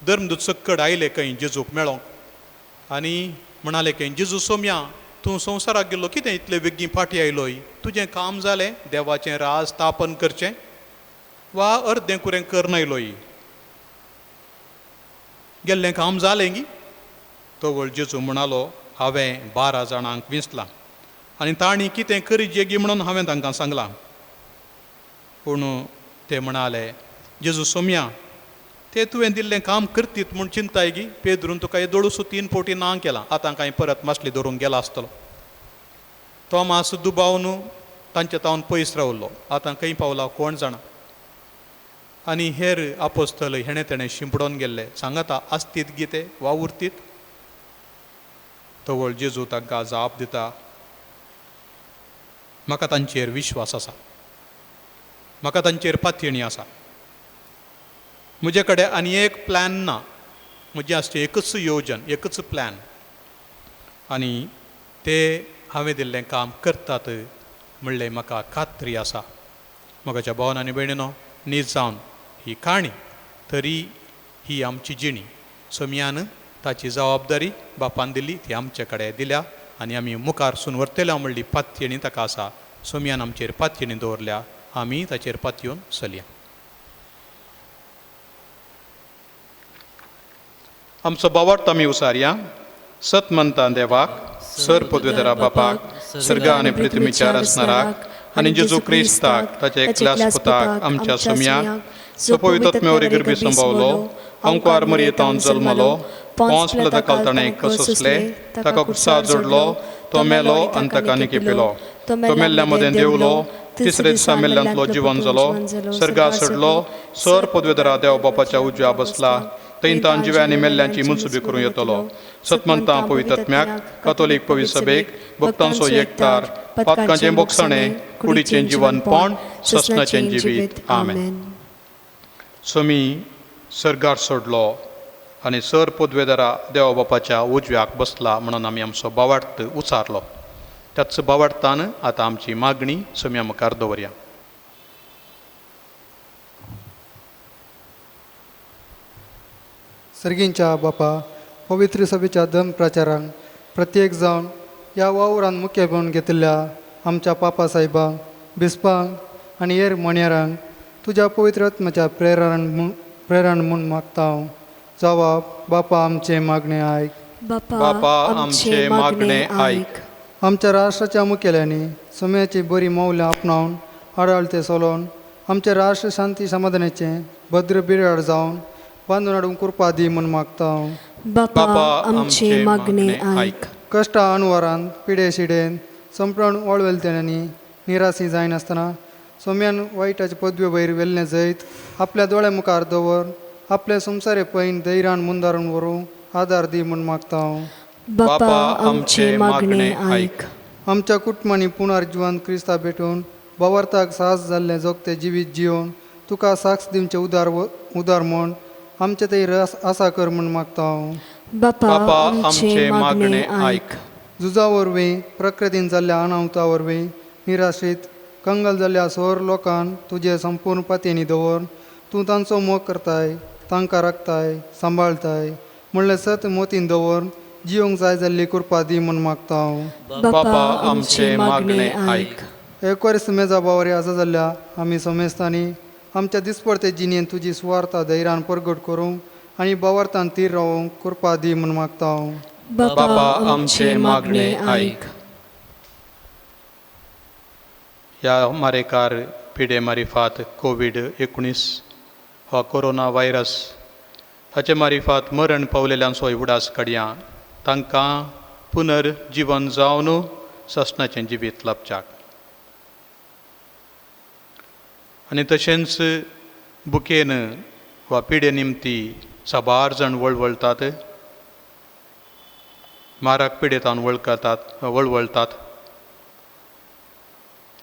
धर्मदूत सक्कड आयले खंय जेजूक मेळोंक आनी म्हणाले खंय, जेजू सोम्या, तूं संवसाराक गेल्लो कितें इतले बेगीन फाटीं आयलोय? तुजें काम जालें देवाचें राज स्थापन करचें वा अर्दें कुरें करन आयलोय? गेल्लें काम जालें गी? तवळ जेजू म्हणालो, हांवें 12 जाणांक विंचलां आनी तांणी कितें करीजे गी म्हणून हांवें तांकां सांगलां. पूण ते म्हणाले, जेजू सोम्या, ते तुवें दिल्लें काम करतीत म्हूण चिंताय गी? पेद्रून तुका येदोळूसो 3 फावटी ना केलां, आतां कांय परत मासली धरूंक गेला आसतलो. तोमास दुबावन तांचे तावन पयस रावलो, आतां खंय पावला कोण जाणा. आनी हेर आपोस्तल हेणें तेणें शिंपडोन गेल्ले, सांगाता आसतीत गी ते वावुरतीत. तवळ जेजू तांकां जाप दिता, म्हाका तांचेर विश्वास आसा, म्हाका तांचेर पातयेणी आसा, म्हजे कडेन आनी एक प्लॅन ना, म्हजें आसचें एकच योजन, एकच प्लॅन, आनी ते हांवें दिल्लें काम करतात म्हणलें म्हाका खात्री आसा. म्हज्या भावन आनी भयणीनो, नीज जावन ही काणी तरी ही आमची जिणी सोम्यान ताची जबाबदारी बापान दिली ती आमचे कडेन दिल्या आनी आमी मुखार सून व्हरतले म्हणली पातयेणी ताका आसा. सोम्यान आमचेर पातयेणी दवरल्या, आमी ताचेर पातयेवन चलया. आमचो बावार्थ आमी उसारया. सत म्हणटा देवाक, सर पदवेधरा बापाक, सर्ग आनी पृथ्वीच्या रचणाराक आनी जेजू क्रिस्ताक ताच्या एकल्याच पुताक आमच्या सोम्याक, जो पवित्र आत्म्या गर्भी संभावलो, अंकवार मरयेतावन जल्मलो, पोंस पिलाता ताणें कसोसले, ताका कुर्सार जोडलो, तो मेलो आनी ताका निकेपिलो, तो मेल्ल्या मदें देंवलो, तिसरे दिसा मेल्ल्यांतलो जिवन जालो, सर्गार सोडलो, सर पदवेधरा देव बापाच्या उजव्या बसला, थंय तान जिव्या आनी मेल्ल्यांची मनसुबी करूं येतलो. सतमंतां पवित्र आत्म्याक, कातोलीक पवित्र सभेक, भक्तांचो एकतार, पातकांचें बोगसणें, कुडीचें जिवनपण, ससनाचें जिवीत. आमेन. सोमी सर्गार सोडलो आनी सर पदवेधरा देवा बापाच्या उजव्याक बसला म्हणून आमी आमचो बावार्थ उचारलो. त्याच बावार्थान आतां आमची मागणी सोम्या मुखार दवरया. सर्गींच्या बापा, पवित्र सभेच्या धर्म प्रचारांक प्रत्येक जावन ह्या वावरान मुख्य घेवन घेतिल्ल्या आमच्या पापा साहेबांक, बिस्पांक आनी हेर मणेरांक तुज्या पवित्र आत्म्याच्या प्रेरण म्हूण मागता हांव. जवाब बापा आमचें मागणें आयक. बापा आमचें मागणें आयक. आमच्या राष्ट्राच्या मुखेल्यांनी सुम्याची बरी मौल्यां आपणावन आडाळते चलोवन आमचें राष्ट्र शांती समाधानाचें भद्र बिराड जावन बांदून हाडूंक कृपा दी म्हूण मागता हांव. बापा आमचें मागणें आयक. कश्टा अणवरान पिडे शिडेन संपण वळवळतेण्यांनी निराशी जायनासतना सोम्यान वायटाचे पदवे वयर वेल्लें जैत आपल्या दोळ्या मुखार दवर आपले संवसारे पैन धैर्यान मुंदारून व्हरूंक आदार दी म्हूण मागता हांव. बापा आमचें मागणें आयक. आमच्या कुटुंबांनी पुनर्जिवन क्रिस्ता भेटून भावार्थाक साहस जाल्लें जोगतें जिवीत जियोवन तुका साक्ष दिवचें उदार उदार म्हूण आमचे थंय रस आसा कर म्हूण मागता हांव. बापा आमचें मागणें आयक. झुजा वरवीं प्रकृतीन जाल्ल्या अनावता वरवीं निराश्रीत कंगल जाल्ल्या सोर लोकांक तुजे संपूर्ण पातयेनी दवर तूं तांचो मोग करताय, तांकां राखताय, सांबाळताय म्हणलें सत मोतीन दवर जियोंक जाय जाल्ली कृपा दी म्हूण मागता हांव. बापा आमचें मागणें आयक. एकवरिस्त मेजा बावरी आसा जाल्ल्या आमी समेस्तांनी आमच्या दिसपडते जिणेन तुजी सुवार्ता धैर्यान परगट करूंक आनी भावार्थान तीर रावूंक कृपा दी म्हूण मागता. बापा आमचें मागणें आयक. ह्या मारेकार पिडे मारिफात कोवीड-19 हो कोरोना व्हायरस हाचे मारिफात मरण पावलेल्यांचो उडास काडया, तांकां पुनर्जिवन जावन सासणाचें जिवीत लाभच्याक आनी तशेंच बुकेन वा पिडे निमती साबार जाण वळवळतात, मारक पिडेतान वळखतात वळवळतात,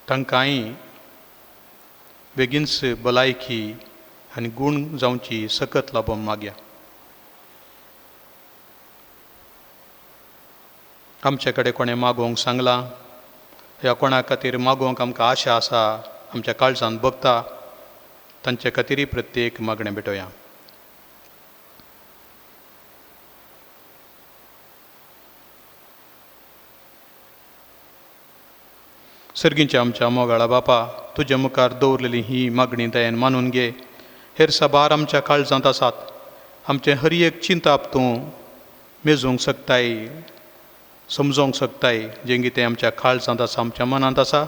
तांकांय बेगीनच भलायकी आनी गूण जावची सकत लाबोवंक मागया. आमचे कडेन कोणें मागोवंक सांगलां ह्या कोणा खातीर मागोवंक आमकां आशा आसा, आमच्या काळजान भोगता, तांचे खातीरय प्रत्येक मागणें भेटोवया. सर्गींच्या आमच्या मोगाळा बापा, तुज्या मुखार दवरलेली ही मागणी दयेन मानून घे. हेर साबार आमच्या काळजांत आसात, आमचें हर एक चिंताप तूं मेजूंक शकताय, समजोंक शकताय. जें कितें आमच्या काळजांत आसा, आमच्या मनांत आसा,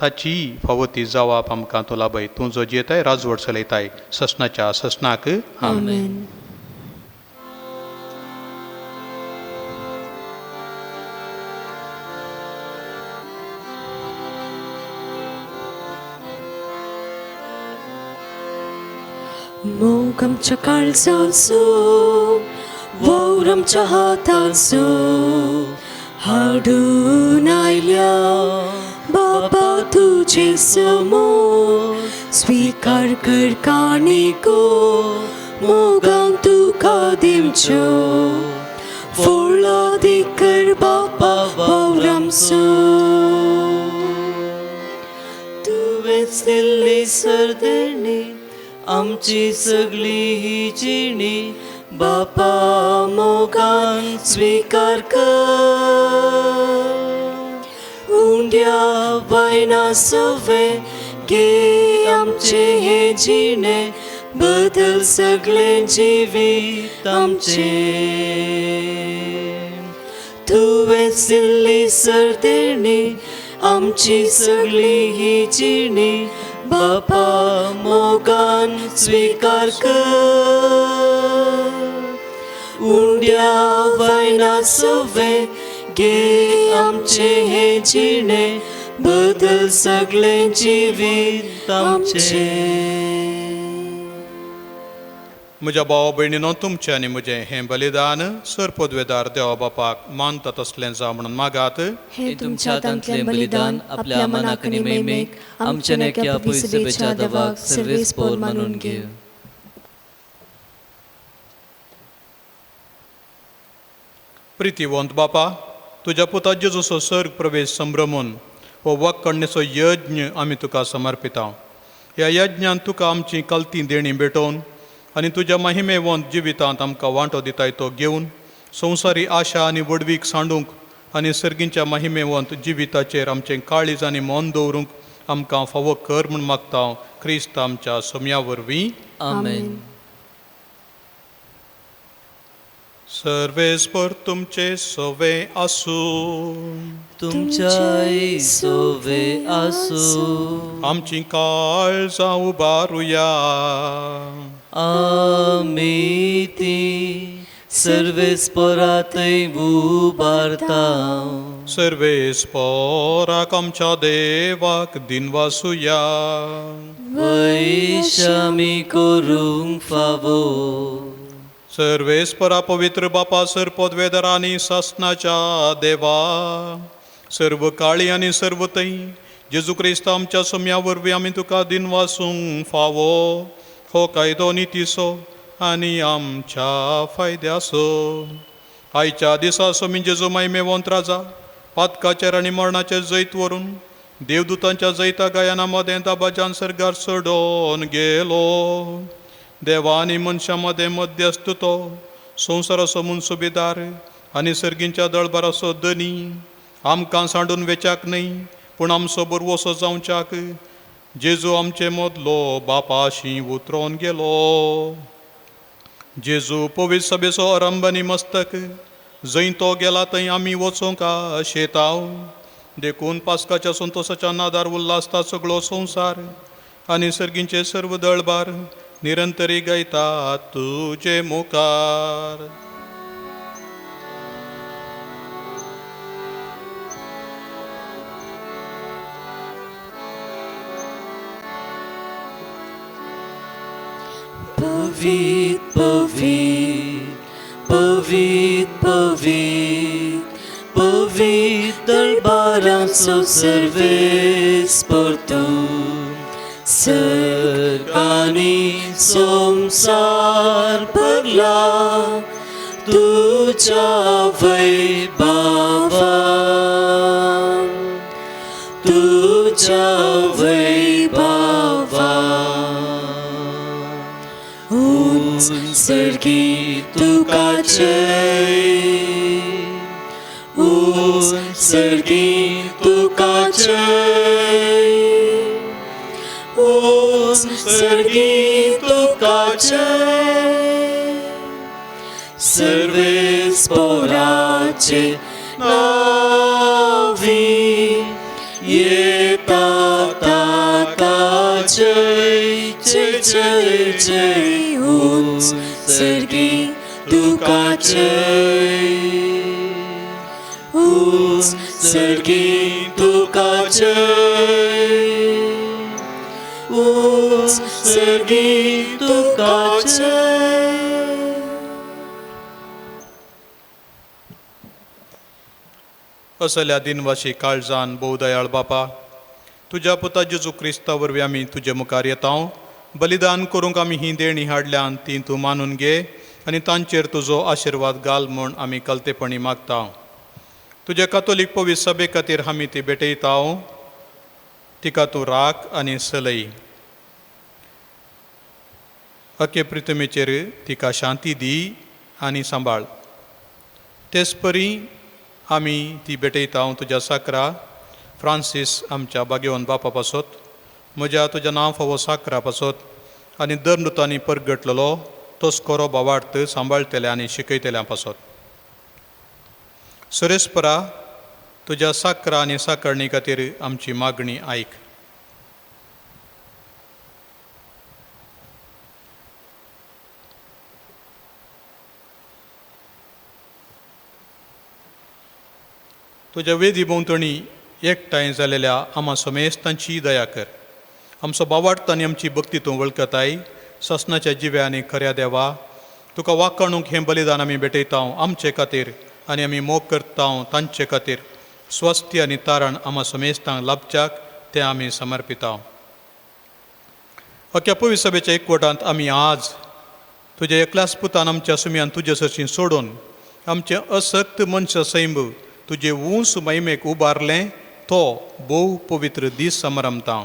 ताची फावो ती जवाब आमकां तूं लाभय. तूं जो जियेताय राजवट चलयताय ससनाच्या ससनाक. आमेन. मोग आमच्या काळजाचो, वावर आमच्या हाताचो, हाडून आयल्या बापा तुजे समोर, स्वीकार कर काणिको मोगान तुका दिवच्यो, फोळादी कर बापा वावर आमचो. तुवेंच दिल्ली सर्देणी आमची सगळी ही जिणी, बापा मोगान स्वीकार कर. उंड्या वायना सवे घे आमचे हे जिणे, बदल सगळे जिवीत आमचे. तुवेंच दिल्ली सर्देणी आमची सगळी ही जिणी, बापा मोगान स्वीकार कर. उंड्या वायना सवे घे आमचे हे जिणे, बदल सगळे जिवीत आमचे. म्हज्या भाव भयणीनो, तुमचें आनी म्हजें हें बलिदान सर पदवेदार देवा बापाक मानता तसलें जावं म्हणून मागात. हें तुमच्या हातांतलें बलिदान आपल्या मनाक आनी महिमेक आमच्या नेक्या पयसुबेच्या देवाक सर्वेस पोर मानून घे. प्रितीवंत बापा, तुज्या पुता जेजूचो सर्ग प्रवेश संभ्रमून हो वखणेचो यज्ञ आमी तुका समर्पिता. ह्या यज्ञान तुका आमची कलती देणी भेटोवन आनी तुज्या महिमेवंत जिवितांत आमकां वांटो दिताय तो घेवन संवसारी आशा आनी व्हडवीक सांडूंक आनी सर्गींच्या महिमेवंत जिविताचेर आमचें काळीज आनी मन दवरूंक आमकां फावो कर म्हूण मागता, क्रिस्त आमच्या सोम्या वरवीं. आमेन. सर्वेस्पर तुमचे सोवे आसूं. तुमच्याय सोवे आसूं. आमची काळजां उबारुया. आमी ती सर्वेस्परातय उबारता. सर्वेस्पराक आमच्या देवाक दिनवासुया. वैशामी करूंक फावो. सर्वेस्परा पवित्र बापा, सर पदवेदार आनी सासनाच्या देवा, सर्व काळी आनी सर्व थंय जेजू क्रिस्त आमच्या सोम्या वरवीं आमी तुका दिनवासूंक फावो. हो कायदो नितीचो आनी आमच्या फायद्याचो. आयच्या दिसा सोमी जेजू महिमेवंत राजा पातकाचेर आनी मरणाचेर जैत व्हरून देवदूतांच्या जैता गायना मदें दाबाजान सर्गार चडोवन गेलो. देवा आनी मनशां मदें मध्यस्थ तो संवसाराचो मुनसुबेदार आनी सर्गींच्या दळबाराचो धनी, आमकां सांडून वेच्याक न्हय पूण आमचो बरवसो जावच्याक जेजू आमचे मदलो बापाशी उतरोन गेलो. जेजू पवित्र सभेचो आरंभ आनी मस्तक, जंय तो गेला थंय आमी वचोंक आशेताव. देखून पास्काच्या संतोसाच्या नादार उल्लासता सगळो संवसार आनी सर्गींचे सर्व दळबार निरंतरी गायता तुजे मुखार. पवित्र पवित्र पवित्र पवित्र पवित्र दरबाराचो सर्वेस परतून सर्ग आनी संवसार भरला तुज्या वैभवान, तुज्या वैभवान. उंच सर्गी तुका जय, उंच सर्गी तुका जय, उंच सर्गी तुका जय. सर्वेस पोराचे नावी येता ताका जय जय जय जय. उंच सर्गी तुका जय, उंच सर्गी तुका जय, उंच सर्गी तुका जय. असल्या दिनवाशी काळजान भोवदयाळ बापा, तुज्या पुता जेजू क्रिस्ता वरवीं आमी तुजे मुखार येता. बलिदान करूंक आमी ही देणी हाडल्यान ती तूं मानून घे आनी तांचेर तुजो आशिर्वाद घाल म्हूण आमी कलतेपणी मागता. तुज्या कातोलीक पवित्र सभे खातीर आमी ती भेटयता, तिका तूं राख आनी सलय. अके प्रितमेचेर तिका शांती दी आनी सांबाळ. तेच परी आमी ती भेटयता तुज्या साकरा फ्रांसीस आमच्या बागेवन बापा पासत, म्हज्या तुज्या नांव फावो साकरा पासत आनी दर परगटलेलो तोच खरो बावार्थ सांबाळटल्या आनी शिकयतल्या पासत. सुरेशपरा तुज्या साकरा आनी साकरणी खातीर आमची मागणी आयक. तुज्या वेदी भोंवतणी एकठांय जालेल्या आमा समेस्तांची दया कर. आमचो बावार्थ आनी आमची भक्ती तूं वळखताय. ससनाच्या जिव्या आनी खऱ्या देवा, तुका वाकाणूंक हें बलिदान आमी भेटयता आमचे खातीर आनी आमी मोग करता तांचे खातीर. स्वस्ती आनी तारण आमा समेस्तांक लाभच्याक तें आमी समर्पिता. अख्या पवित्र सभेच्या एकवटांत आमी आज तुज्या एकल्याच पुतान आमच्या सुम्यान तुजे सरशीं सोडून आमचें असक्त मनशा सैंब तुजे ऊंच महिमेक उबारलें तो भोव पवित्र दीस समारंभता.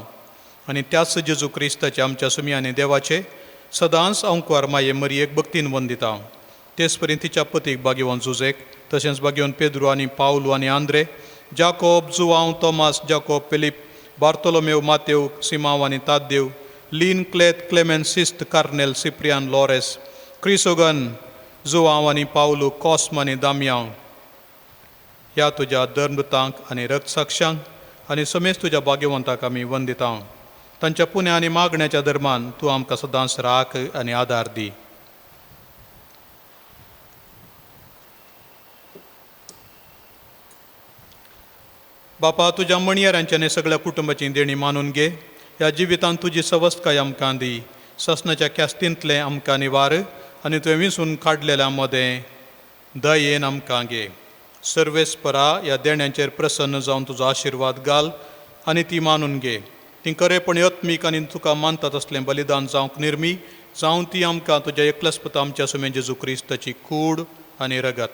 आनी त्याच जेजू क्रिस्ताचे आमच्या सुमी आनी देवाचे सदांच अंकवार माये मरियेक भक्तीन वंदिता. तेच परी तिच्या पतीक बागेवन जुजेक, तशेंच बागेवन पेद्रू आनी पावलू आनी आंद्रे, जाकोब, जुवांव, तोमास, जाकोब, फिलीप, बार्तोलोमेव, मातेव, सिमाव आनी ताद्देव, लीन, क्लेत, क्लेमेन, सिस्त, कार्नेल, सिप्रियान, लॉरेस, क्रिसोगन, जुवांव आनी पावलू, कॉस्म आनी दामयांव ह्या तुज्या धर्मतांक आनी रक्तसाक्षांक आनी समेज तुज्या भाग्यवंताक आमी वंदिता. तांच्या पुण्या आनी मागण्याच्या दरम्यान तूं आमकां सदांच राख आनी आदार दी. बापा, तुज्या मणयारांच्या आनी सगळ्या कुटुंबाची देणी मानून घे. ह्या जिवितांत तुजी सवस्तकाय आमकां दी. ससनाच्या ख्यास्तींतलें आमकां निवार आनी तुवें विंचून काडलेल्या मदें दयेन आमकां घे. सर्वेस्परा ह्या देण्यांचेर प्रसन्न जावन तुजो आशिर्वाद घाल आनी ती मानून घे. ती खरेपणी आत्मीक आनी तुका मानतात असलें बलिदान जावंक निर्मी जावं ती आमकां तुज्या एकल्याच पुता आमच्या सुमे जेजू क्रिस्ताची कूड आनी रगत.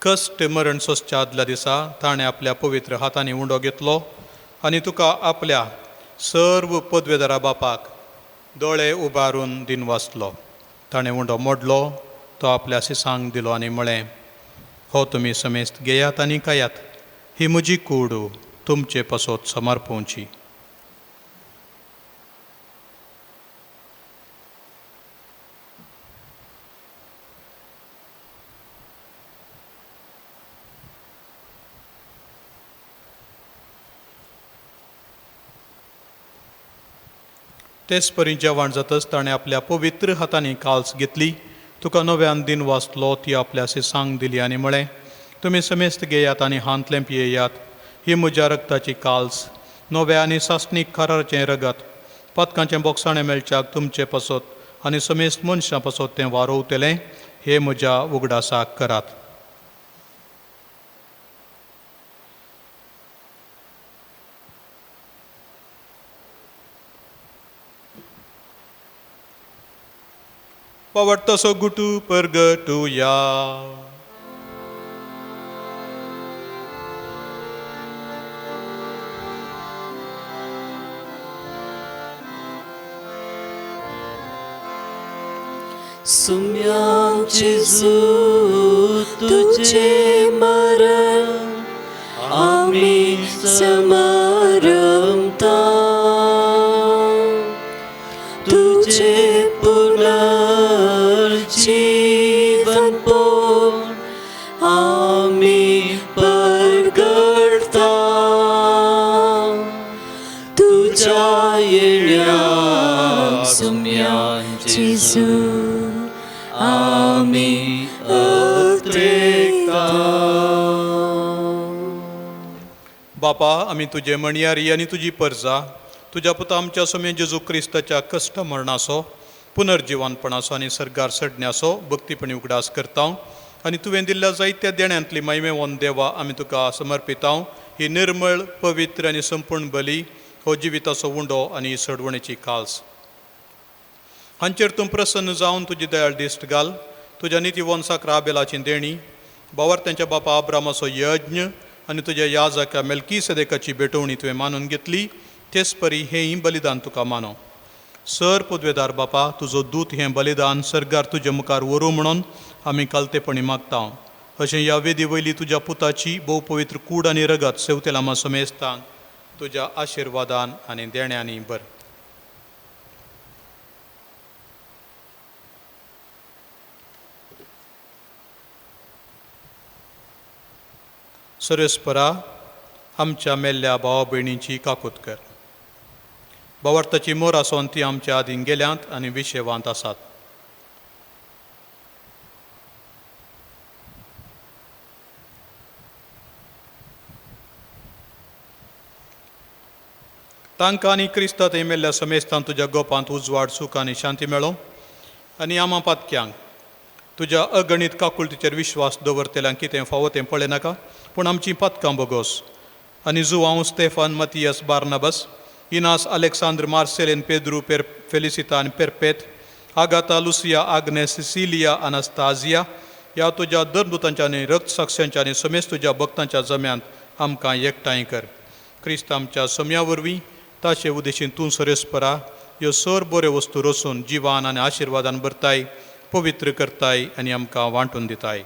कश्ट मरण सोंसच्या आदल्या दिसा ताणें आपल्या पवित्र हातांनी उंडो घेतलो आनी तुका आपल्या सर्व पदवेदारा बापाक दोळे उबारून दिनवासलो. ताणें उंडो मोडलो, तो आपल्या सिसांक दिलो आनी म्हळें, हो तुमी समेस्त घेयात आनी खायात, ही म्हजी कूड तुमचे पासत समर्पोवची. तेच परी जेवण जातच ताणें आपल्या पवित्र हातांनी काल्स घेतली, तुका नव्यान दिन वाचलो, ती आपल्या सांग दिली आनी म्हळें, तुमी समेस्त घेयात आनी हांतलें पियेयात. ही म्हज्या रक्ताची काल्स, नव्या आनी सासणीक कराराचें रगत. पातकांचें बोगसाणें मेळच्याक तुमचे पासत आनी समेस्त मनशां पासत तें वारोवतलें. हे म्हज्या उगडासाक करात. पवडतसो गुटू परगटुया. सुम्या जेजू तुझे मरण आमी समारंभता, तुझे पुनर्जीवन पोन आमी परगटता, तुझ्या येण्या सुम्या जेजू आमी अत्रेकता. बापा, आमी तुजे म्हणयारी आनी तुजी परजा तुज्या पुता आमच्या सोम्या जेजू क्रिस्ताच्या कश्ट मरणाचो, पुनर्जिवनपणाचो आनी सर्गार सडण्याचो भक्तीपणी उगडास करता आनी तुवें दिल्ल्या जायत्या देण्यांतली महिमेवन देवा आमी तुका समर्पिता. ही निर्मळ, पवित्र आनी संपूर्ण बली हो जिविताचो उंडो आनी सडवणेची काल्स. हांचेर तूं प्रसन्न जावन तुजी दयाळ दिश्ट घाल. तुज्या नितीवंसाक राबेलाची देणी, बावार्थ्यांच्या बापा आब्रामाचो यज्ञ आनी तुज्या याजका मेल्कीसेदेकाची भेटवणी तुवें मानून घेतली, तेच परी हेंय बलिदान तुका मानो. सर पदवेदार बापा, तुजो दूत हें बलिदान सर्गार तुजे मुखार व्हरूं म्हणून आमी कालतेपणी मागता. अशें ह्या वेदी वयली तुज्या पुताची भोव पवित्र कूड आनी रगत सेवतेलामा समेस्तांक तुज्या आशिर्वादान आनी देण्यांनी बर. सर्वेस्परा आमच्या मेल्ल्या भावा भयणींची काकूत कर. भावार्थाची मोर आसून ती आमच्या आदीं गेल्यांत आनी विशेवांत आसात. तांकां आनी क्रिस्तांत मेल्ल्या समेस्तान तुज्या गोपांत उजवाड, सूख आनी शांती मेळो आनी आमा पातक्यांक तुज्या अगणीत काकुळटीचेर विश्वास दवरतल्यांक कितें फावो तें पळयनाका, पूण आमची पातकां बोगोस. आनी Joao, Stefan, Matthias, Barnabas, Inas, Alexandre, Marcelin, Pedro, पेर फेलिसिता आनी Perpetua, Agatha, Lucia, Agnes, Cecilia, Anastasia ह्या तुज्या धर्मदूतांच्या आनी रक्तसाक्षांच्या आनी समेस्त तुज्या भक्तांच्या जम्यांत आमकां एकठांय कर. क्रिस्त आमच्या सम्या वरवीं ताचे उदेशीन तूं सरेस्परा ह्यो सर बऱ्यो वस्तू रचून जिवान आनी आशिर्वादान भरताय, पवित्र करताय आनी आमकां वांटून दिताय.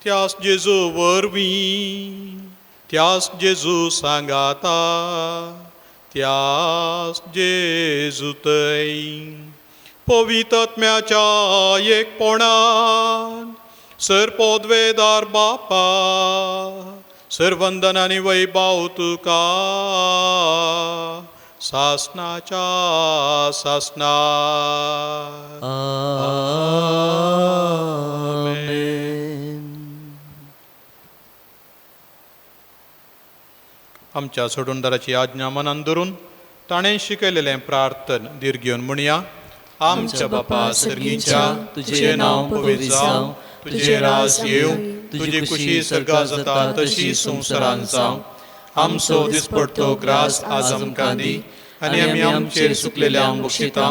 त्यास जेजू वरवीं, त्यास जेजू सांगाता, त्यास जेजू तय पवित्रात्म्याच्या एकपणान सर पदवेदार बापा सर्वंदन आनी वैभाव तुका सासनाच्या सासना. आमेन. आमच्या सोडूनदाराची आज्ञा मनान धरून ताणें शिकयलेलें प्रार्थन धीर घेवन म्हणया. आमच्या बापा सर्गीच्या, तुजें नांव पवित्र जावं, तुजें राज येवं, तुजी खुशी सर्गां जाता तशी संवसारांत जावं. आमचो दिसपडतो ग्रास आज आमकां दी आनी आमी आमचेर सुकलेल्यांक बक्षिता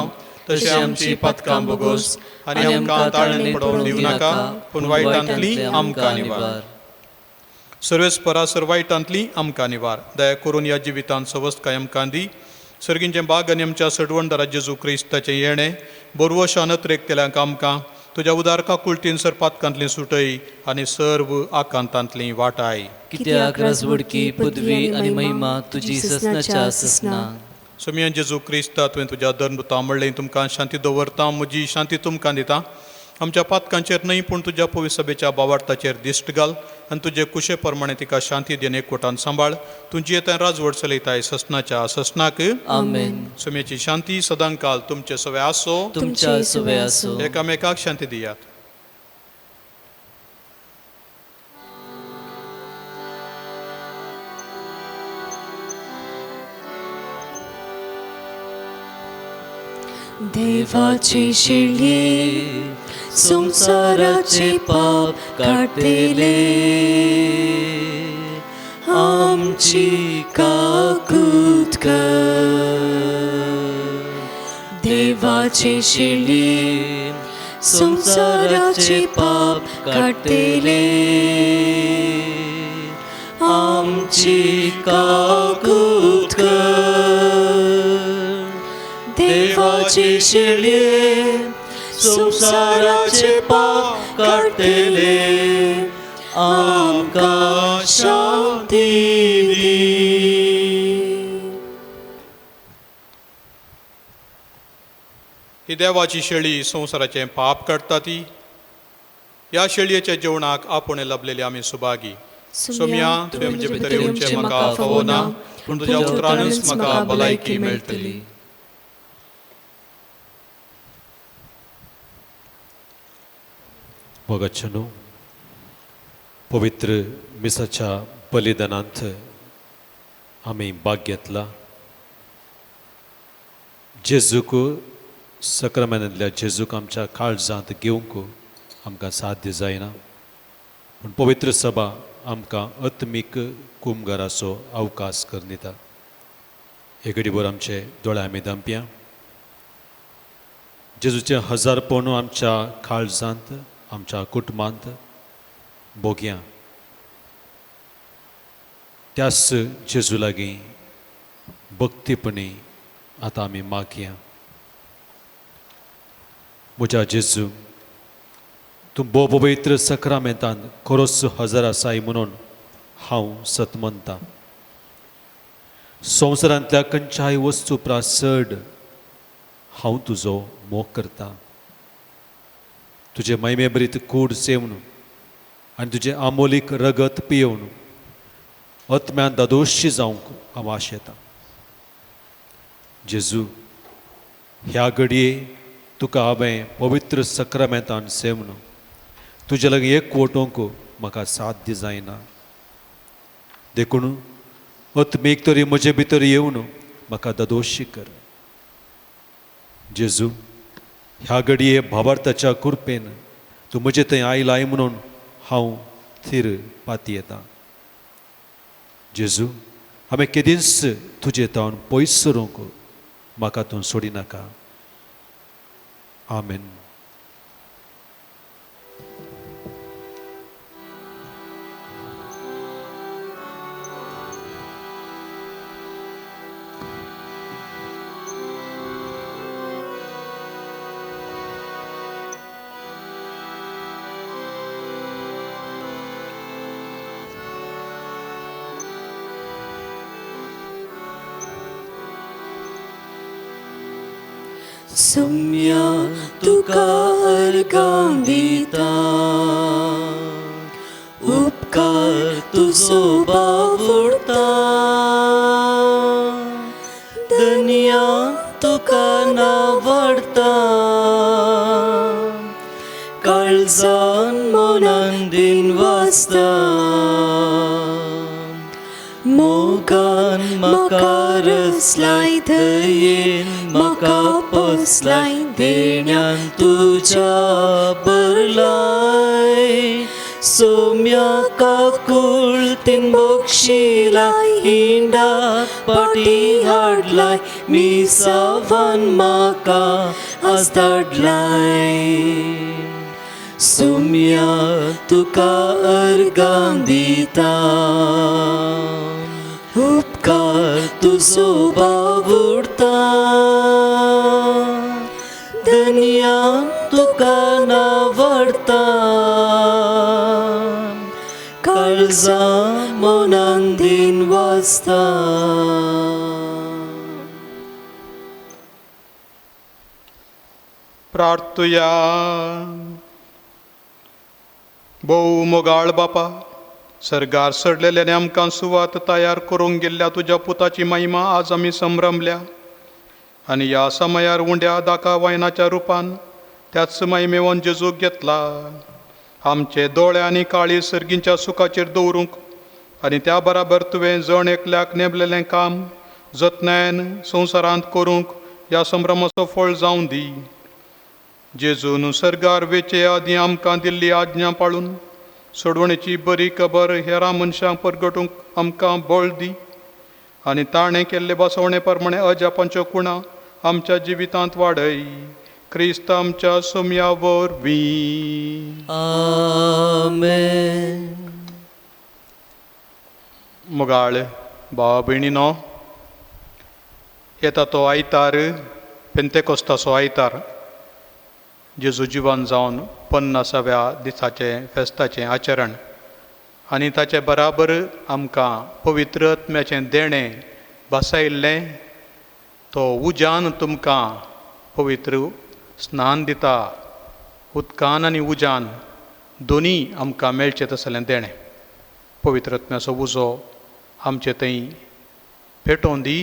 तशें आमची पातकां बोगोस आनी आमकां ताळणी पडोवन दिवं नाका, पूण वायटांतली आमकां निवार. सर्वेस्परा सर वायटांतली आमकां निवार. दया करून ह्या जिवितांत सवस्तकाय आमकां दी. सर्गींचें बाग आनी आमच्या सडवणदारा जेजू क्रिस्ताचें येणें बोरवशान अत्रेकतेल्यांक आमकां तुज्या उदार काकुळटीन सर पातकांतली सुटय आनी सर्व आकांतांतली वाटाय. कित्याक राजवडकी, पदवी आनी महिमा तुजी ससनाच्या ससना. सोमिया जेजू क्रिस्ता, तुवें तुज्या धर्मदूता म्हणलें, तुमकां शांती दवरता, म्हजी शांती तुमकां दिता. आमच्या पातकांचेर न्हय पूण तुज्या पवित्र सभेच्या बावार्थाचेर दिश्ट घाल आनी तुजे कुशे प्रमाणे तिका शांती दिवन एकवटान सांबाळ. तूं जियेता राजवट चलयताय ससनाच्या ससनाक. आमेन. सुमेची शांती सदांकाल तुमचे सवे आसो. तुमच्या सुवे आसो. एकामेकाक शांती दियात. देवाची शिळी संसाराचे पाप काडटले, आमची काकूत कर. देवाची शिळी संसाराचे पाप काडटले, आमची काकूत कर. देवाची शिळये संसाराचे पाप काडटले, आमकां शांती दी. ही देवाची शेळी संवसाराचें पाप काडटा ती. ह्या शेळयेच्या जेवणाक आपूण लभलेली आमी सुभागी. सोम्या, तुवें म्हजे भितर येवचें म्हाका फावो ना, पूण तुज्या उतरानूच म्हाका भलायकी मेळटली. भगतचनो, पवित्र मिसाच्या बलिदानांत आमी भाग घेतला. जेजूक सक्रामेंतांतल्या जेजूक आमच्या काळजांत घेवंक आमकां साध्य जायना, पूण पवित्र सभा आमकां आत्मीक कुमगाराचो अवकाश करून दिता. हे घडीभर आमचे दोळे आमी धांपया. जेजूचें हजारपण आमच्या काळजांत, आमच्या कुटुंबांत भोगया. त्याच जेजू लागीं भक्तीपणी आतां आमी मागया. म्हज्या जेजू, तूं भोव पवित्र सक्रामेंतान खरोच हजर आसाय म्हणून हांव सत मानतां. संवसारांतल्या खंयच्याय वस्तू परस चड हांव तुजो मोग करतां. तुजे महिमेभरीत कूड सेवन आनी तुजें आमोलीक रगत पियोवन आत्म्यान दादोशी जावंक हांव आशेतां. जेजू, ह्या घडये तुका हांवें पवित्र सक्रामेंतान सेवन तुजे लागीं एक वटोवंक म्हाका साध्य जायना, देखून आत्मीक तरी म्हजे भितर येवन म्हाका दादोशी कर. जेजू, ह्या घडये भावार्थाच्या कृपेन तूं म्हजे थंय आयलाय म्हणून हांव थीर पातयेतां. जेजू, हांवें केदींच तुजे तावन पयस सरूंक म्हाका तूं सोडिनाका. आमेन. सुम्या तुका अर्गां दिता, उपकार तुजो बावुडता, दनिया तुका नावडता, काळजान मनान दिन वाचता, मोगान म्हाका रसलाय दयेन म्हाका पोसलाय, देण्यान तुज्या भरलाय. सोम्या काकुळतीन बक्षिलाय, हिंडा पाटी हाडलाय, मिसावान म्हाका आज धाडलाय. सोम्या तुका अर्गां दिता, उपकार तुजो बावुडता, दनिया तुका नावडता, काळजा मनान दिन वाचता. प्रार्थुया. भोव मोगाळ बापा, सर्गार सडलेल्याने आमकां सुवात तयार करूंक गेल्ल्या तुज्या पुताची महिमा आज आमी संभ्रमल्या आनी ह्या समयार उंड्या दाका वायनाच्या रुपान त्याच महिमेवन जेजूक घेतला। आमचे दोळे आनी काळी सर्गींच्या सुखाचेर दवरूंक आनी त्या बराबर तुवें जण एकल्याक नेमलेलें काम जतनायेन संवसारांत करूंक ह्या संभ्रमाचो फळ जावं दी। जेजून सर्गार वेचे आदीं आमकां दिल्ली आज्ञा पाळून सोडवणेची बरी खबर हेरां मनशांक परगटूंक आमकां बळ दी आनी ताणें केल्ले बसवणे प्रमाणे अजापांच्यो कुणां आमच्या जिवितांत वाडय। क्रिस्त आमच्या सोम्या वरवीं आमेन। मोगाळ भावा भयणीनो, येता तो आयतार पेंतेकोस्ताचो आयतार, जेजू जिवन जावन 50व्या दिसाचें फेस्ताचें आचरण आनी ताचे बराबर आमकां पवित्र आत्म्याचें देणें बसायिल्लें तो उज्यान तुमकां पवित्र स्नान दिता। उदकान आनी उज्यान दोनी आमकां मेळचें तसलें देणें। पवित्र आत्म्याचो उजो आमचे थंय पेटोवन दी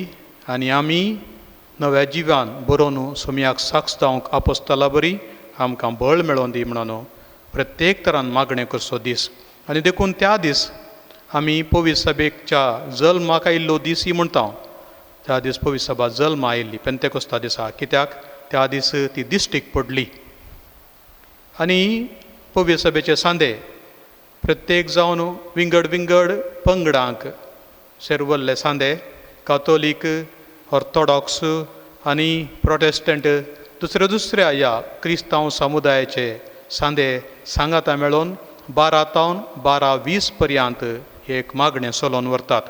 आनी आमी नव्या जिवान बरोवन सोम्याक साक्ष जावंक आपोस्ताला बरी आमकां बळ मेळोवन दी म्हणून प्रत्येक तरान मागणें करचो दीस। आनी देखून त्या दीस आमी पवित्र सभेच्या जल्माक आयिल्लो दीस ही म्हणटा। त्या दीस पवित्र सभा जल्मा आयिल्ली पेंतेकोस्ता दिसा, कित्याक त्या दीस ती दिश्टीक पडली। आनी पवित्र सभेचे सांदे प्रत्येक जावन विंगड विंगड पंगडांक सेरवल्ले सांदे, कातोलीक, ऑर्थोडॉक्स आनी प्रोटेस्टंट दुसऱ्या दुसऱ्या ह्या क्रिस्तांव समुदायाचे सांदे सांगाता मेळोवन 12 तावन 12:20 पर्यंत एक मागणें चलोवन व्हरतात।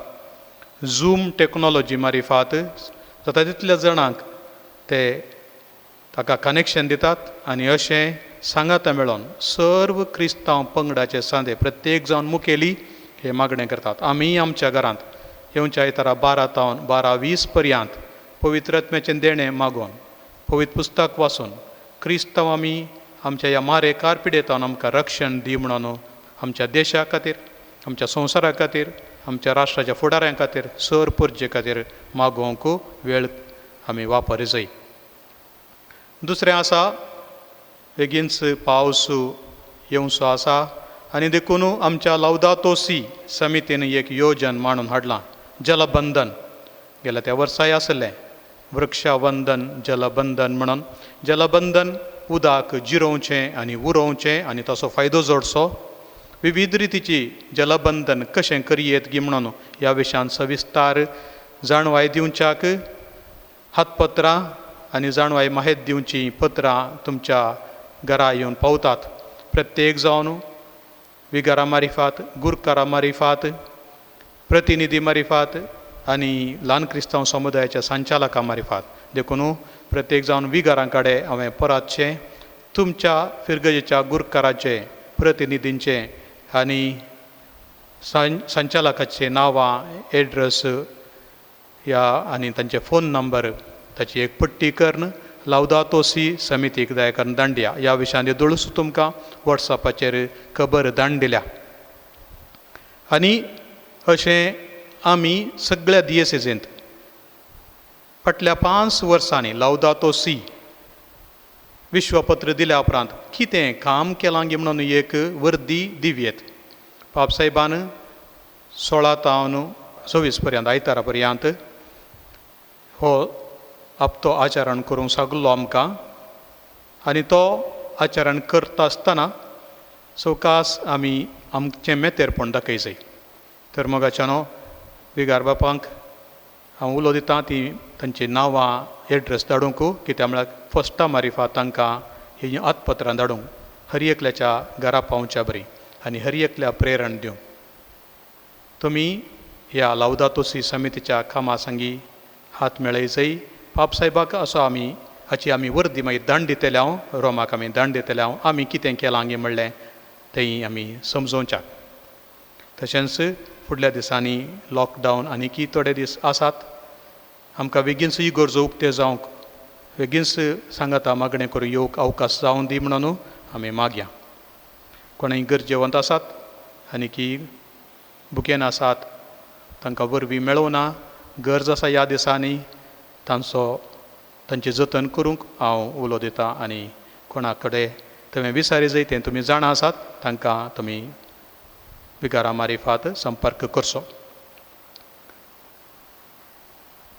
झूम टॅक्नोलॉजी मारिफात जाता तितल्या जाणांक ते ताका कनेक्शन दितात आनी अशें सांगाता मेळोवन सर्व क्रिस्तांव पंगडाचे सांदे प्रत्येक जावन मुखेली हे मागणें करतात। आमी आमच्या घरांत येवच्या आयतारा 12 तावन 12:20 पर्यंत पवित्र आत्म्याचें देणें मागोवन पवित्र पुस्तक वाचून क्रिस्तांव आमी आमच्या ह्या मारेकार पिडेतावन आमकां रक्षण दी म्हणून आमच्या देशा खातीर, आमच्या संवसारा खातीर, आमच्या राष्ट्राच्या फुडाऱ्यां खातीर, सर पुर्जे खातीर मागोवंक वेळ आमी वापर जाय। दुसरें आसा, बेगीनच पावस येवचो आसा आनी देखून आमच्या लावदातोसी समितीन एक योजन मांडून हाडलां, जलबंधन। गेल्या त्या वर्साय आसलें वृक्षावंदन, जलबंधन म्हणून। जलबंधन उदक जिरोवचें आनी उरोवचें आनी ताचो फायदो जोडचो। विविध रितीची जलबंधन कशें करयेत गी म्हणून ह्या विशयान सविस्तार जाणवाय दिवच्याक हातपत्रां आनी जाणवाय माहिती दिवची पत्रां तुमच्या घरा येवन पावतात। प्रत्येक जावन विगारा मारिफात, गुरकारा मारिफात, प्रतिनिधी मारिफात आनी ल्हान क्रिस्तांव समुदायाच्या संचालकां मारिफात। देखून प्रत्येक जावन विगारां कडेन हांवें परतचें तुमच्या फिरगजेच्या गुरकाराचे, प्रतिनिधींचे आनी संचालकाचे नांवां, एड्रेस ह्या आनी तांचे फोन नंबर ताची एक पट्टी करून लावदातोसी समितीक दयाकरून दांडया। ह्या विशयान दुळूस तुमकां वॉट्सॅपाचेर खबर दांड दिल्या। आनी अशें आमी सगळ्या दियेसेजींत फाटल्या 5 वर्सांनी लावदातोसी विश्वपत्र दिल्या उपरांत कितें काम केलां गी म्हणून एक वर्दी दिवयेत। पापसाहेबान 16 तावन 24 पर्यंत आयतारा पर्यंत हो आपतो आचरण करूंक सगलो आमकां आनी तो आचरण करता आसतना सवकास आमी आमचें मेतेरपण दाखय जाय। तर मोगाच्यानो विगार बापांक हांव उलो दितां ती तांची नांवां एड्रेस धाडूंक, कित्याक म्हळ्यार फस्टा मारिफात तांकां ही आतपत्रां धाडूंक हर एकल्याच्या घरा पावच्या बरी आनी हर एकल्या प्रेरण दिवंक। तुमी ह्या लावदातोसी समितीच्या कामा संगी हात मेळय जाय। पापसाहेबाक असो आमी हाची आमी वर्दी मागीर दांड दितले हांव, रोमाक आमी दांड दितले हांव, आमी कितें केलां गे म्हणलें तेंय आमी समजोवच्याक। तशेंच फुडल्या दिसांनी लॉकडावन आनीकी थोडे दीस आसात, आमकां बेगीनच ही गरजो उक्ते जावंक बेगीनच सांगाता मागणें करून येवंक अवकाश जावं दी म्हणून आमी मागया। कोणूय गरजेवंत आसात आनी की भुकेन आसात तांकां वरवीं मेळोना गरज आसा ह्या दिसांनी तांचो तांचें जतन करूंक हांव उलो दितां आनी कोणा कडेन तुवें विचारी जाय तें तुमी जाणा आसात तांकां तुमी विगारा मारिफात संपर्क करचो.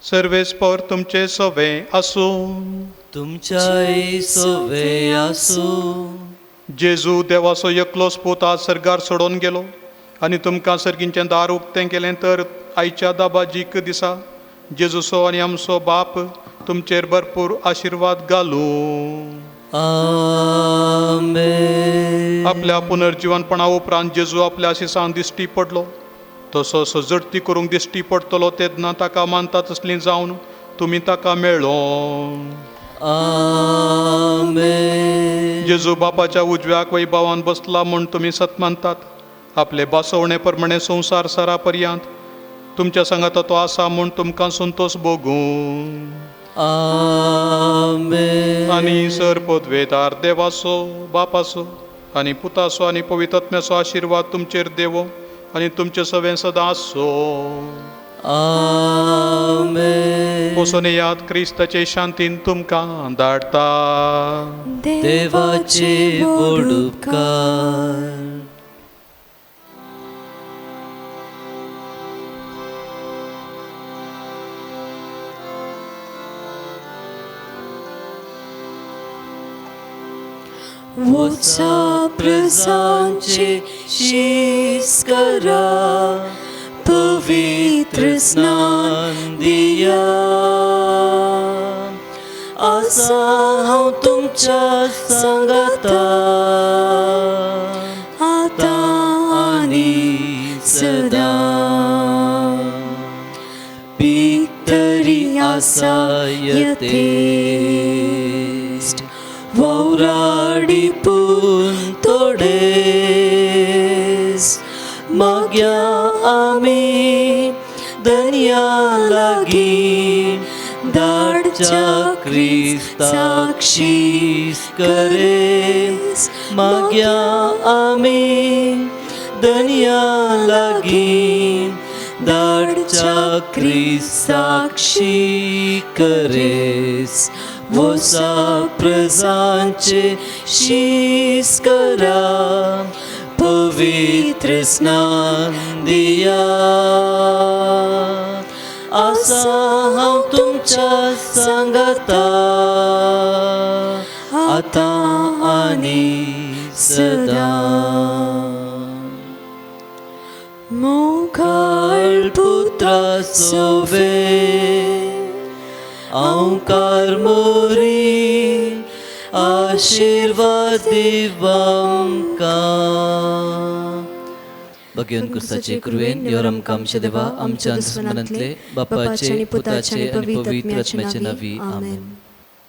सर्वेस्पर तुमचे सवे आसूं. तुमच्याय सवे आसूं. जेजू देवाचो एकलोच पूत आज सर्गार सोडून गेलो आनी तुमकां सर्गींचें दार उक्तें केलें तर आयच्या दाबाजीक दिसा जेजूचो आनी आमचो बाप तुमचेर भरपूर आशिर्वाद घालूं. आमेन. आपल्या पुनर्जिवनपणा उपरांत जेजू आपल्या शिसांक दिश्टी पडलो तसो सजडती करूंक दिश्टी पडटलो तेन्ना ताका मानता तसली जावन तुमी ताका मेळ्ळो. आमेन. जेजू बापाच्या उजव्याक वैभवान बसला म्हूण तुमी सत मानतात. आपले बासवणे प्रमाणे संवसार सरा पर्यंत तुमच्या सांगाता तो आसा म्हूण तुमकां संतोश भोगूं. आमेन. आनी सर पदवेदार देवाचो बापाचो आनी पुताचो आनी पवित्र आत्म्याचो आशिर्वाद तुमचेर देवो आनी तुमचे सवें सदां आसो. आमेन. वचून येयात क्रिस्ताचे शांतीन तुमकां धाडटा. देवाचे व्हड उपकार. वचा प्रजांचे शीस करा पवित्र स्नान दिया आसा हांव तुमच्या सांगाता आतां आनी सदां पीक तरी आसा यथेश्ट वावराडी पूण थोडेच माग्या आमी दर्या लागीं धाडच्या क्रिस्ताक शीस करेस माग्या आमी दर्या लागीं धाडच्या क्रिस्ताक शीस करेस वोसा प्रजांचे शीस करा पवित्र स्नान दिया आसा हांव तुमच्या सांगाता आतां आनी सदां. मोगाळ पुत्रा सोवे ओंकार मोरी आशिर्वाद दिवांकां. भगवान क्रिस्ताचे कृपेन your आमकां आमच्या देवा आमच्या दुस्मनांतले बापाचे पुताचे आनी पवित्र आत्म्याचे नावी. आमेन.